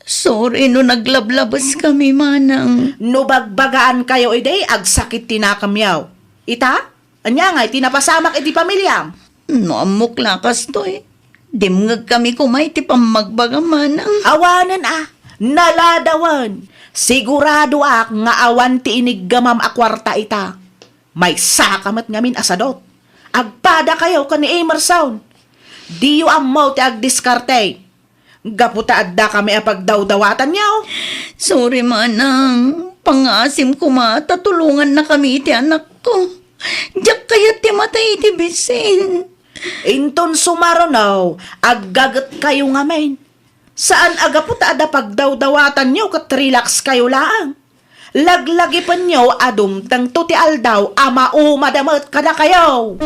Sorry no naglablabeskami, Manang. No bagbagaankayo idi, agsakit ti nakemyo. Ita? Ania ngay ti napasamak iti pamiliam? No ammok la kastoy, dimngegkami koma iti pammagbagam, Manang. Awanen a, naladawen. Siguradoak nga awan ti iniggamam a kuarta ita. Maysaka met ngamin a sadut. Agpadakayo ken ni Emerson. Diyo ammo ti agdiskarte. Gapu ta addakami a pagdawdawatanyo. Sorry, Manang. Pangngaasim koma ta tulongannakami iti anakko. Diak kayat ti matay iti bisin. Inton sumaruno, aggagetkayo ngamin. Saan a gapu ta adda pagdawdawatanyo ket relaxkayo laeng. Laglagipenyo a dumtengto ti aldaw a maumada met kadakayo.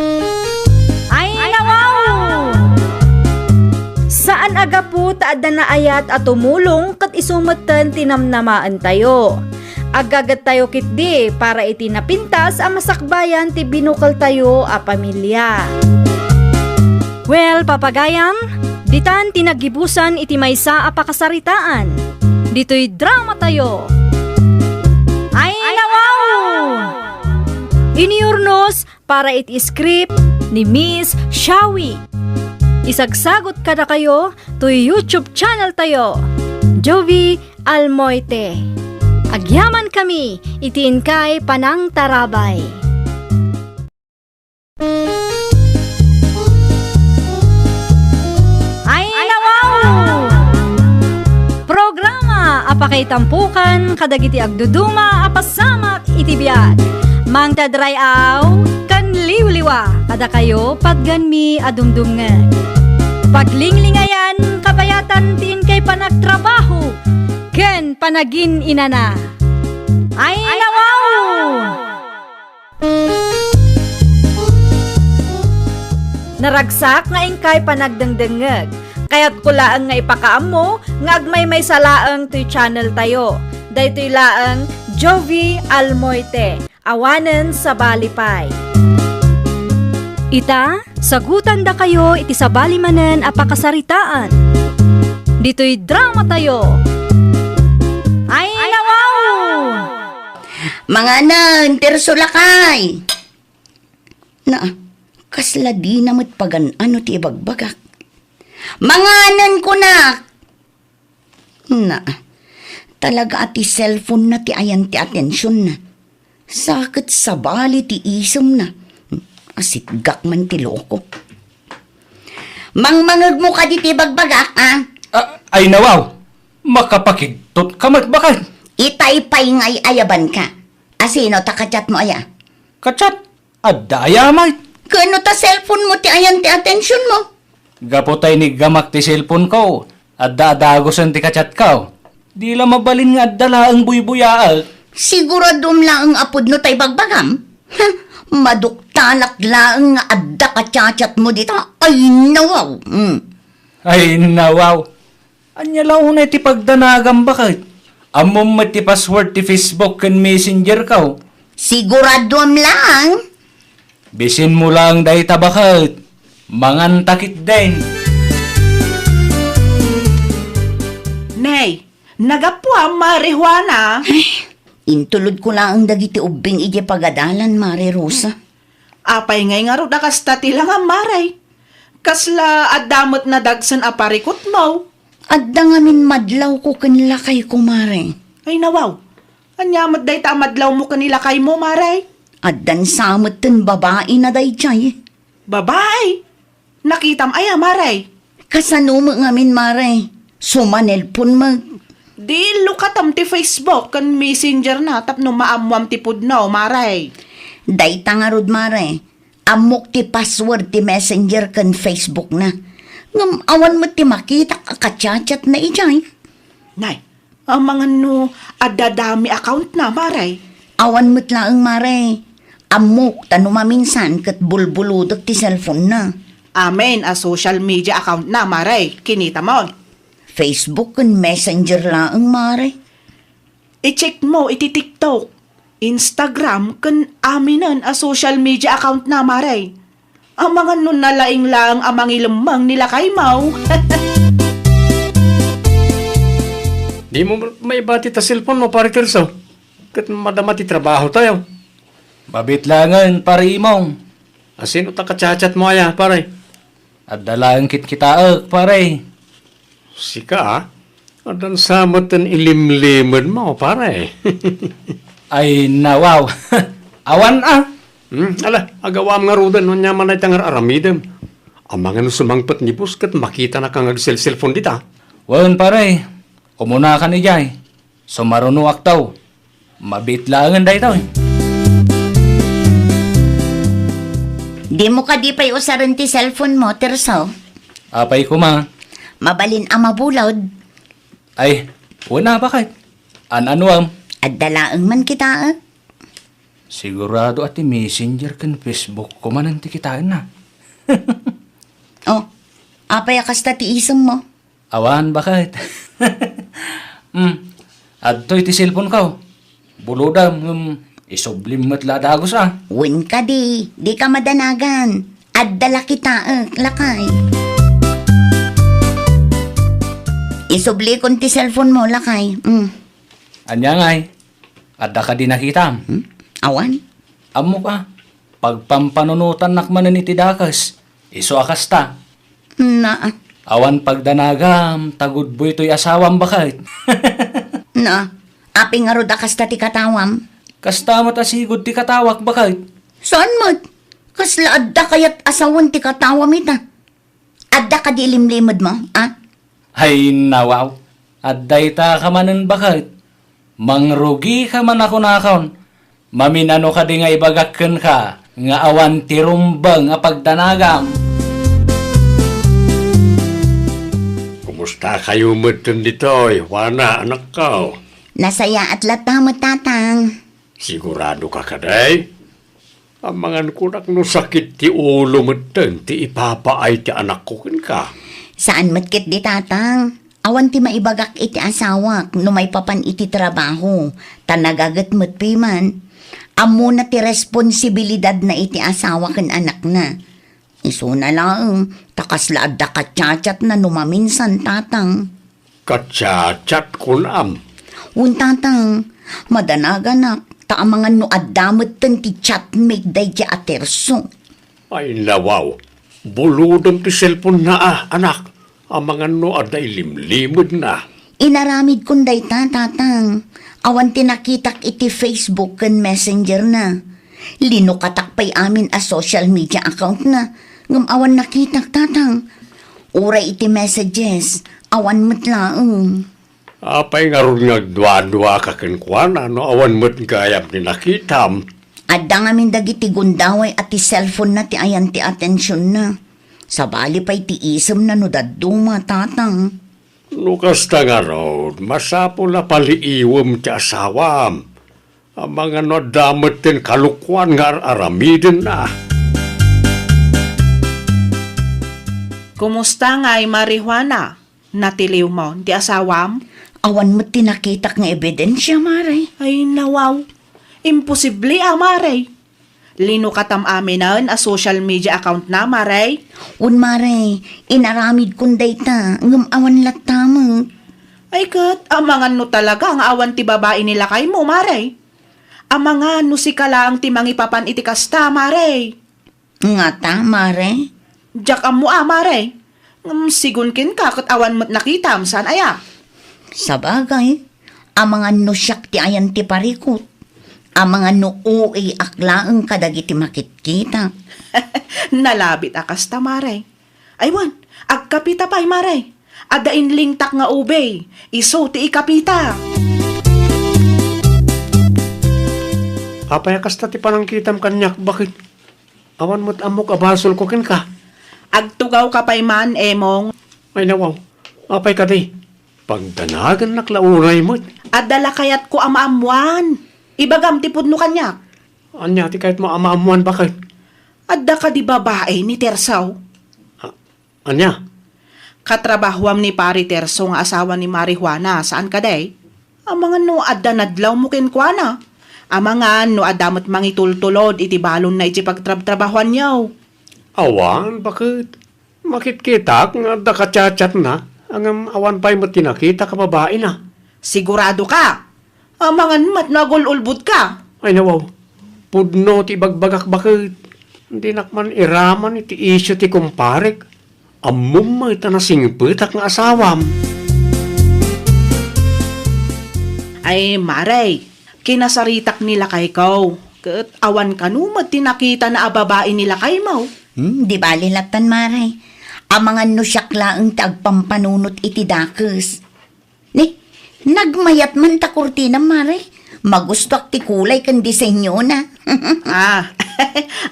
Ay, nawaw! Saan a gapu ta adda naayat a tumulong ket isu metten ti namnamaentayo. Aggagettayo ketdi para iti napintas a masakbayan ti binukeltayo a pamilia. Well, papagayam, ditan ti naggibusan iti maysa a pakasaritaan. Ditoy dramatayo. Ay, nawaw! Inurnos para iti script ni Miss Shawi. Isagsagot kadakayo toy YouTube channel tayo, Jovie Almoite. Agyamankami iti inkay panangtarabay. Ay, nawaw! Programa a pakaitampokan kadagiti agduduma a pasamak iti biag. Mangted ray-aw ken liwliwa kadakayo patgenmi a dumdumngeg. Paglinglingayan kabayatan ti inkay panagtrabaho ken panagin-inana. Ay, nawaw! Naragsak nga inkay panagdengdengngeg. Kayatko laeng nga ipakaammo nga agmaymaysa laeng toy channel tayo. Daytoy laeng Jovie Almoite, awanen sabali pay. Ita, sagutandakayo iti sabali manen a pakasaritaan. Ditoy dramatayo. Ay, nawaw! Manganen, Tirso, lakay! Na, kasla dina met pagan-ano ti ibagbagak. Manganen, kunak! Na, talaga a ti cellphone na ti ayan ti atensionna. Sa ket sabali ti isemna. Asitgak man ti loko. Mangmangegmo kadi ti ibagbagak, a? Ah, ay nawaw, makapakigtot ka met baket. Itay pay nga ay-ayabanka. Asino ta ka-chat mo aya? Ka-chat? Adda aya met? Ken no ta cellphone mo ti ayan ti atensión mo? Gapu ta iniggamak ti cellphone ko, adda a dagusen ti ka-chat ko. Di la mabalin nga adda laeng buybuyaek. Siguraduam laeng a pudno tay bagbagam? Ha, maduktalak laeng nga adda ka-chat-chat mo dita. Ay, nawaw. Hmm. Ay, nawaw. Ania la unay ti pagdanagam, baket? Ammom met ti password ti Facebook ken Messenger ko. Siguraduam laeng. Bisinmo laeng dayta, baket. Manganta ketdin. Nay, nagapuam, Mare Juana. Ay, intulodko laeng dagiti ubbing idiay pagadalan, Mare Rosa. Apay ngay ngarud a kasta ti langam, Mare? Kasla adda met nadagsen a parikutmo? Adda ngamin madlawko ken lakayko, Mare. Ay, nawaw. Ania met dayta a madlawmo ken ni lakaymo, Mare? Addan sa metten babaina daydiay. Babai? Nakitam aya, Mare? Kasano met ngamin, Mare? Sumanelpon met. Di illukatam ti Facebook ken Messenger na tapno maammoam ti pudno, Mare. Dayta ngarud, Mare. Ammok ti password ti Messenger ken Facebook na. Ngem awan met ti makitak a ka-chat-chat na idiay. Nay, amangan no adda dami account na, Mare? Awan met laeng, Mare. Ammok ta no maminsan ket bulbulodek ti cellphone na. Amin a social media account na, Mare. Kinitam. Facebook ken Messenger laeng, Mare. I-check mo iti TikTok, Instagram, ken aminen a social media account na, Mare. Amangan no nalaing laeng a mangilemmeng ni lakaymo. Dimo maibati ta cellphone mo, Pare Tirso. Ket madama ti trabaho tayo. Mabiit laengen, Pare Imong. Asino ta ka-chat-chat mo aya, Pare? Adda laeng kitkitaek, Pare. Sika, a? Addan sa metten ilimlimedmo, Pare. Ay, nawaw. Awan, a. Hmm, ala, agawam ngaruden no ania man dayta nga ar-aramidem. Amangan no sumangpet ni boss ket makitanaka nga agselselpon dita. Wen, Pare. Umunakan idiay. Sumarunoakto. Mabiit laengen daytoy. Dimo kadi pay usaren ti cellphone mo, Tirso? Apay koma? Mabalin a mabulod. Ay, wen a, baket. An-anuem? Adda laeng man kitaek. Sigurado a ti Messenger ken Facebook ko manen ti kitaenna. Oh, apay a kasta ti isemmo? Awan, baket. Hmm, adtoy ti cellphone ko. Bulodam, ngem isublim met la a dagus a. Wen kadi, dika madanagan. Adda la kitaek, lakay. Isublikon ti cellphone mo, lakay. Hmm. Ania ngay? Adda kadi nakitam? Hmm? Awan. Ammok a, pagpampanunotannak manen iti dakes, isu a kasta. Na. Awan pagdanagam, ta gudboy toy asawam, baket. Na. Apay ngarud a kasta ti katawam? Kasta met a sigud ti katawak, baket. Saan met? Kasla adda kayat a sawen ti katawam ita? Adda kadi ilimlimedmo, a? Ay, nawaw. Adda ita ka manen, baket. Mangrugika man a kunakon. Maminano kadi nga ibagak kenka nga awan ti rumbeng a pagdanagam? Kumustakayo metten ditoy, Juana, anakko? Nasayaat latta met, Tatang. Siguradoka kadi? Amangan kunak no sakit ti ulo metten ti ipapaay ti anakko kenka. Saan met ketdi, Tatang. Awan ti maibagak iti asawak no maipapan iti trabaho, ta nagaget met piman. Ammona ti responsibilidadna iti asawa ken anakna. Isuna laeng, ta kasla adda ka-chat-chatna no maminsan, Tatang. Ka-chat-chat, kunam? Wen, Tatang. Madanaganak, ta amangan no adda metten ti chatmate daydiay a Tirso. Ay, nawaw. Bulodem ti cellphone-na, a, anak. Amangan no adda ilimlimedna. Inaramidkon dayta, Tatang. Awan ti nakitak iti Facebook ken Messenger-na. Linukatak pay amin a social media account-na, ngem awan nakitak, Tatang. Uray iti messages, awan met laeng. Apay ngarud nga agduaduaka kenkuana no awan met gayam ti nakitam? Adda ngamin dagiti gundaway a ti cellphone-na ti ayan ti atensionna. Sabali pay ti isemna no dadduma, Tatang. No kasta ngarud, masapul a paliiwem ti asawam. Amangan no adda metten kalokuan nga ar-aramidenna. Kumusta ngay, Mare Juana? Natiliwmon ti asawam? Awan met ti nakitak nga ebidensia, Mare. Ay, nawaw. Imposible a, Mare. Linukatam aminen a social media account-na, Mare. Wen, Mare, inaramidkon dayta, ngem awan latta met. Ay ket, amangan no talaga nga awan ti babai ni lakaymo, Mare. Amangan no sika laeng ti mangipapan iti kasta, Mare. Ngata, Mare? Diak ammo a, Mare. Ngem sigun kenka ket awan met nakitam, saan aya? Sabagay, amangan no siak ti ayan ti parikut. Amangan no uiak laeng kadagiti makitkitak. Nalabit a kasta, Mare. Ay wen, agkapita pay, Mare. Adda inlingtak nga ube. Isu ti ikapita. Apay a kasta ti panangkitam kaniak, baket? Awan met ammok a basolko kenka. Agtugawka pay man, Emong. Ay, nawaw. Apay kadi? Pagdanagannak la unay met. Adda la kayatko a maammoan. Ibagam ti pudno kaniak. Ania ti kayatmo a maammoan, baket? Adda kadi babai ni Terso? A-, ania? Katrabahoam ni Pari Terso nga asawa ni Mari Juana, saan kadi? Amangan no adda nadlawmo kenkuana. Amangan no adda met mangitultulod iti balonna iti pagtrabtrabahoanyo. Awan, baket? Makitkitak nga adda ka-chat-chatna, ngem awan pay met ti nakitak a babaina. Siguradoka? Amangan met no agul-ulbodka. Ay, nawaw. Pudno ti ibagbagak, baket. Dinak man iraman iti isyu ti kumparek. Ammom met a nasingpetak nga asawam. Ay, Mare, kinasaritak ni lakayko. Ket awan kano met ti nakitana a babai ni lakaymo. Hmm, di bali lattan, Mare. Amangan no siak laeng ti agpampanunot iti dakes. Ni, nagmayat man ta kurtinam, Mare. Magustuak ti kulay ken disenyona. Ah,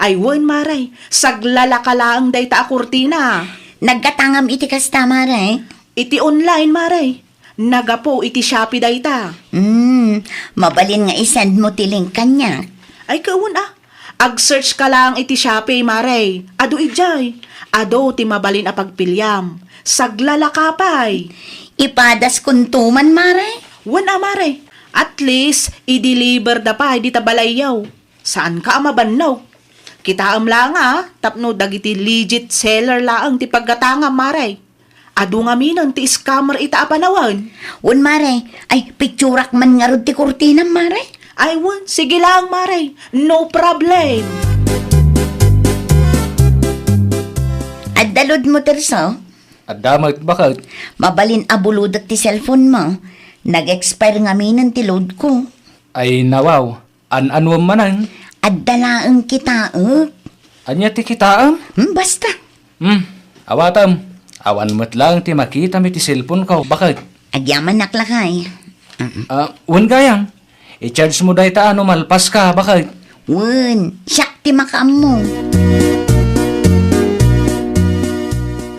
ay wen, Mare. Saglalaka laeng dayta a kurtina. Naggatangam iti kasta, Mare? Iti online, Mare. Nagapu iti Shopee dayta. Hmm, mabalin nga i-send mo ti link kaniak. Ay, kawan, ah. Ag-search ka lang iti Shopee, Mare. Adu idiay. Adu ti mabalin a pagpiliam. Saglalaka pay. Ipadas kunto man, Mare? Wen a, Mare. At least, i-deliver da pay dita balayyo. Saanka a mabannog. Kitaem laeng a, tapno dagiti legit seller laeng ti paggatangam, Mare. Adu ngaminen ti scammer ita a panawen. Wen, Mare. Ay, pitsurak man ngarud ti kurtinam, Mare. Ay, wen. Sige lang, Mare. No problem. Adda load mo, Terso? Adda met, baket? Mabalin a bulodek ti cellphone mo. Nag-expire ngaminen ti load ko. Ay, nawaw. An-anuem manen? Adda laeng kitaek. Ania ti kitaem? Hmm, basta. Hmm, awatem. Awan met laeng ti makitam iti cellphone ko, baket? Agyamanak lakay. Mm. Ah, wen gayam. I-charge mo dayta no malpaska, baket? Wen, siak ti makaammo.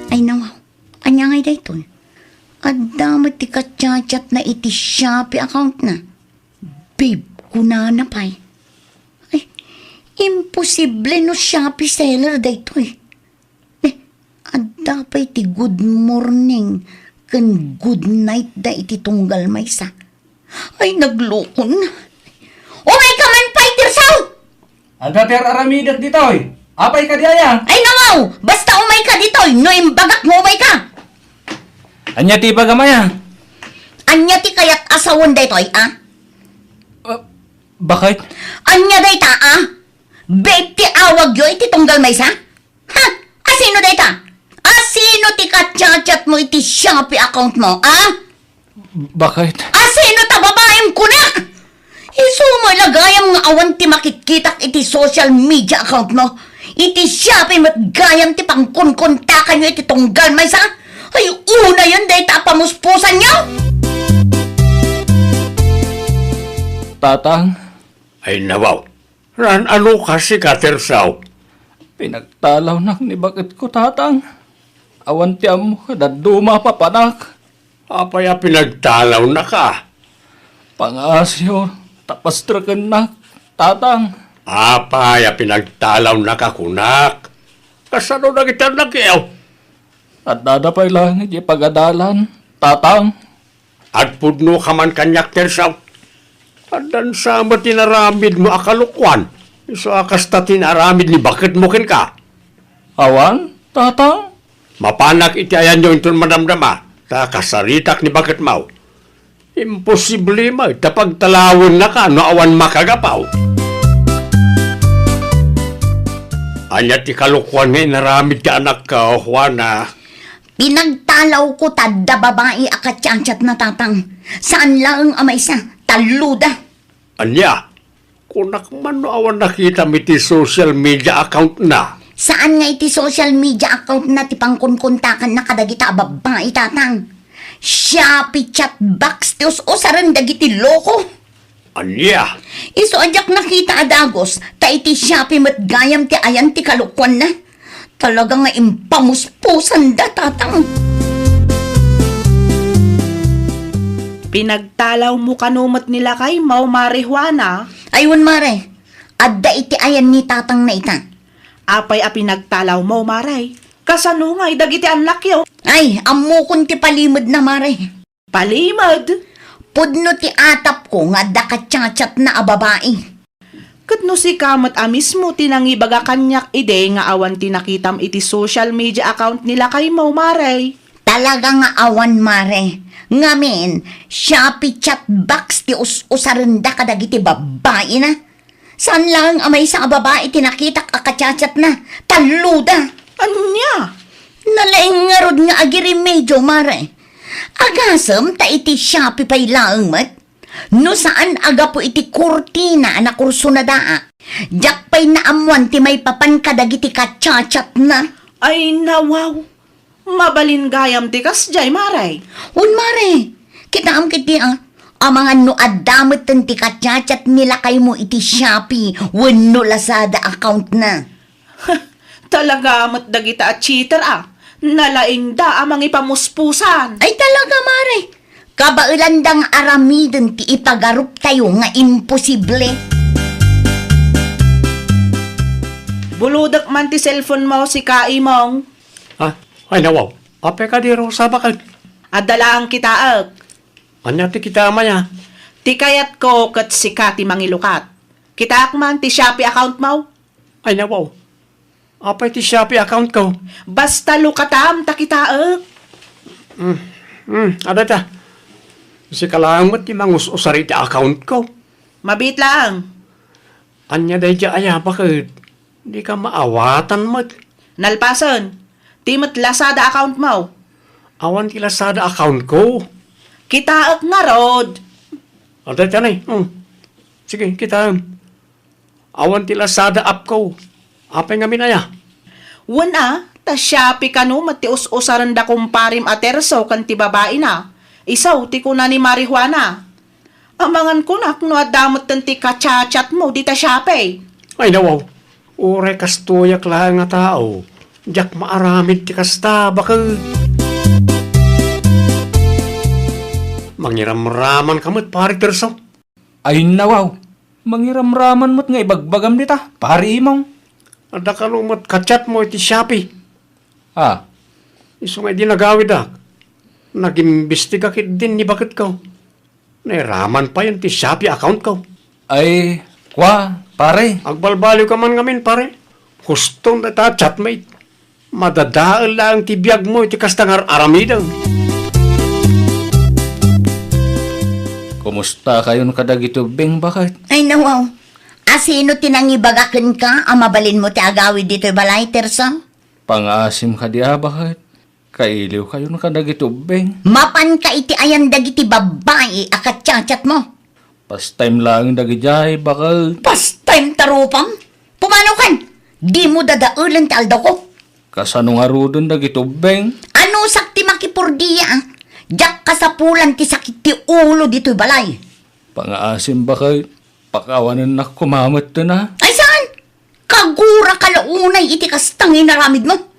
Ay, nawa. Ania ngay daytoy? Adda met ti ka-chat-chatna iti Shopee account-na. Babe, kunana pay. Ay, imposible no Shopee seller daytoy. Eh, adda pay ti good morning, ken good night da iti tunggal maysa. Ay, naglukon. Umayka man pay, Tirso! Adda ti ar-aramidek ditoy. Apay kadi aya? Ay, nawaw! Basta umayka ditoy, no imbagak nga umayka! Ania ti ibagam aya? Ania ti kayat a sawen daytoy, a? Ah, bakit? Ania dayta, a? Babe ti awagyo iti tunggal maysa? Ha? Asino dayta? Asino ti ka-chat-chat mo iti Shopee account mo, a? Bakit? Asino ta babaem kunak? Isu mo ilagayam nga awan ti makitkitak iti social media account mo. Iti Shopee met gayam ti pangkunkuntakanyo iti tunggal maysa. Ay, unayen dayta a pamuspusanyo! Tatang. Ay, nawaw. Naan-ano ka, sika, Tirso? Pinagtalawnak ni baketko, Tatang. Awan ti ammo, dadduma a papanak. Apay a pinagtalawnaka? Pangaasyo, ta pastrekennak, Tatang. Apay a pinagtalawnaka kunak? Kasano dagiti annakyo? Addada pay laeng iti pagadalan, Tatang. Agpudnoka man kaniak, Tirso. Addan sa met ti inaramidmo a kalokuan, isu a kasta ti inaramid ni baketmo kenka. Awan, Tatang. Mapanak iti ayanyo inton madamdama, ta kasaritak ni baketmo. Imposible met ta pagtalawennaka no awan makagapu. Ania ti kalokuan nga inaramid ti anakko, Juana? Pinagtalawko ta adda babai a ka-chat-chatna, Tatang. Saan laeng a maysa, talloda. Ania? Kunak man no awan nakitam iti social media account na. Saan nga iti social media account na ti pangkunkuntakanna kadagita a babbai, Tatang. Shopee chat box ti us-usaren dagiti loko. Ania? Isu a diak nakita a dagus, ta iti Shopee met gayam ti ayan ti kalokuanna. Talaga nga impamuspusanda, Tatang. Pinagtalawmo kano met ni lakaymo, Mare Juana? Ay, wen, Mare. Adda iti ayan ni Tatang na ita. Apay a pinagtalawmo, Mare? Kasano ngay dagiti annakyo? Ay, ammokon ti palimedna, Mare. Palimed? Pudno ti atapko nga adda ka-chat-chatna a babai. Ket no sika met a mismo ti nangibaga kaniak idi nga awan ti nakitam iti social media account ni lakaymo, Mare? Talaga nga awan, Mare. Ngamin, Shopee chat box ti us-usarenda kadagiti babbaina. Saan laeng a maysa a babai ti nakitak a ka-chat-chatna. Talloda. Ania? Nalaing ngarud nga agiremedio, Mare. Agasem ta iti Shopee pay laeng met. No saan a gapu iti kurtina a nakursunadaak, diak pay naammoan ti maipapan kadagiti ka-chat-chatna. Ay, nawaw. Mabalin gayam ti kasdiay, Mare. Wen, Mare. Kitaem ketdi, a. Amangan no adda metten ti ka-chat-chat ni lakaymo iti Shopee wenno Lazada account na. Talaga met dagita a cheater, a. Nalaingda a mangipamuspusan. Ay, talaga, Mare. Kabaelanda nga aramiden ti ipagaruptayo nga imposible. Bulodek man ti cellphone mo, sika, Imong. Ah, ay, nawaw. Apay kadi, Rosa, baket? Adda laeng kitaek. Ania ti kitaem aya? Ti kayatko ket sika ti mangilukat. Kitaek man ti Shopee account mo? Ay, nawaw. Apay ti Shopee account ko? Basta lukatam ta kitaek. Mm, mm, adda ta. Sika laeng met ti mangus-usar iti account ko. Mabiit laeng. Ania daydiay aya, baket? Dika maawatan met. Nalpasen, ti met Lazada account mo? Awan ti Lazada account ko. Kitaek ngarud. Adda ta ni. Hmm. Sige, kitaem. Awan ti Lazada app ko. Apay ngamin aya? Wen a, ta Shopee kano met ti us-usaren da kumparim a Terso ken ti babaina. Isu ti kuna ni Mare Juana. Amangan kunak no adda metten ti ka-chat-chat mo dita Shopee. Ay, nawaw. Uray kastoyak laeng a tao, diak maaramid ti kasta, baket. Mangiramraman ka met, Pari Terso. Ay, nawaw. Mangiramraman met nga ibagbagam dita, Pari Imong. Adda kano met ka-chat mo iti Shopee. Ah. Isu nga idi nagawidak. Nagimbestiga ketdin ni baketko. Nairaman payen ti Shopee accountko. Ay, kua, pare. Agbalbaliwka man ngamin, pare. Huston dayta a chatmate. Madadael laeng ti biagmo iti kasta nga ar-aramidem. Kumustakayon kadagiti ubbing, baket? Ay, nawaw. Asino ti nangibaga kenka a mabalinmo ti agawid ditoy balay, Tirso? Pangaasim kadi a, baket. Kailiwkayon kadagiti ubbing. Mapanka iti ayan dagiti babbai a kachatchatmo. Pastime laeng dagidiay, baket. Pastime ta rupam? Pumanokan! Dimo dadaelen ti aldawko. Kasano ngaruden dagiti ubbing? Anusak ti makipurdia, a? Diak kasapulan ti sakit ti ulo ditoy balay. Pangaasim, baket. Pakawanennak koma metten a. Ay, saan? Kaguraka la unay iti kasta nga inaramidmo.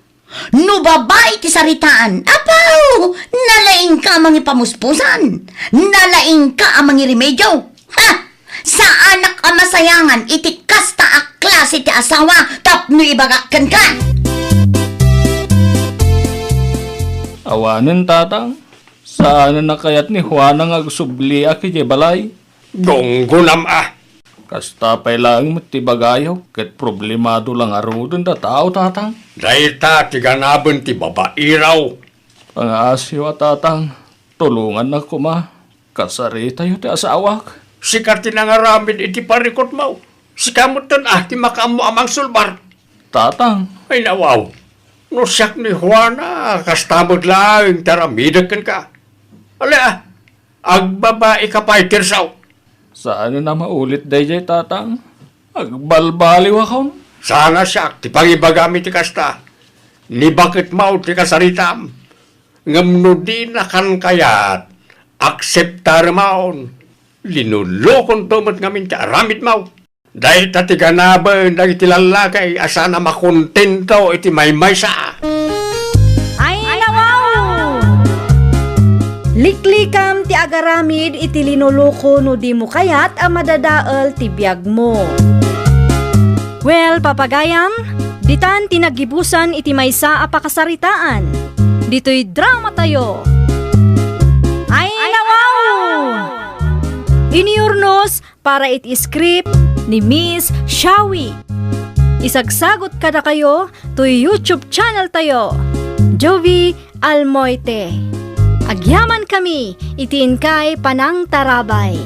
No babai ti saritaan, apaw, nalaingka a mangipamuspusan, nalaingka a mangiremedio. Ha! Saanak a masayangan iti kasta a klase ti asawa tapno ibagak kenka. Awanen, tatang. Saanen a kayat ni Juana nga agsubliak idiay balay. Gunggonam a! Kasta pay laeng met ti bagayo, ket problemado la ngaruden a tao, tatang. Dayta ti ganaben ti babairaw. Pangaasiw a, tatang, tulongannak koma. Kasaritayo ti asawak. Sika ti nangaramid iti parikutmo. Sika metten a ti makaammo a mangsulbar. Tatang. Ay, nawaw. No siak ni Juana, kasta met laeng ti aramidek kenka. Ala, agbabaika pay, Tirso. Saanen a maulit daydiay, tatang. Agbalbaliwakon. Saan a siak ti pangibagam iti kasta. Ni baketmo ti kasaritam. Ngem no dinakan kayat, akseptaremon. Linulukonto met ngamin ti aramidmo. Dayta ti ganaben dagiti lallaki a saan a makontento iti maymaysa. Ay, nawaw! Liklikam ti agaramid iti linuluko no dimo kayat a madadael ti biagmo. Well, papagayam, ditan ti naggibusan iti maysa a pakasaritaan. Ditoy dramatayo. Ay, nawaw! Inurnos para iti script ni Miss Shawi. Isagsagot kadakayo toy YouTube channel tayo, Jovi Almoite. Agyamankami iti inkay panangtarabay.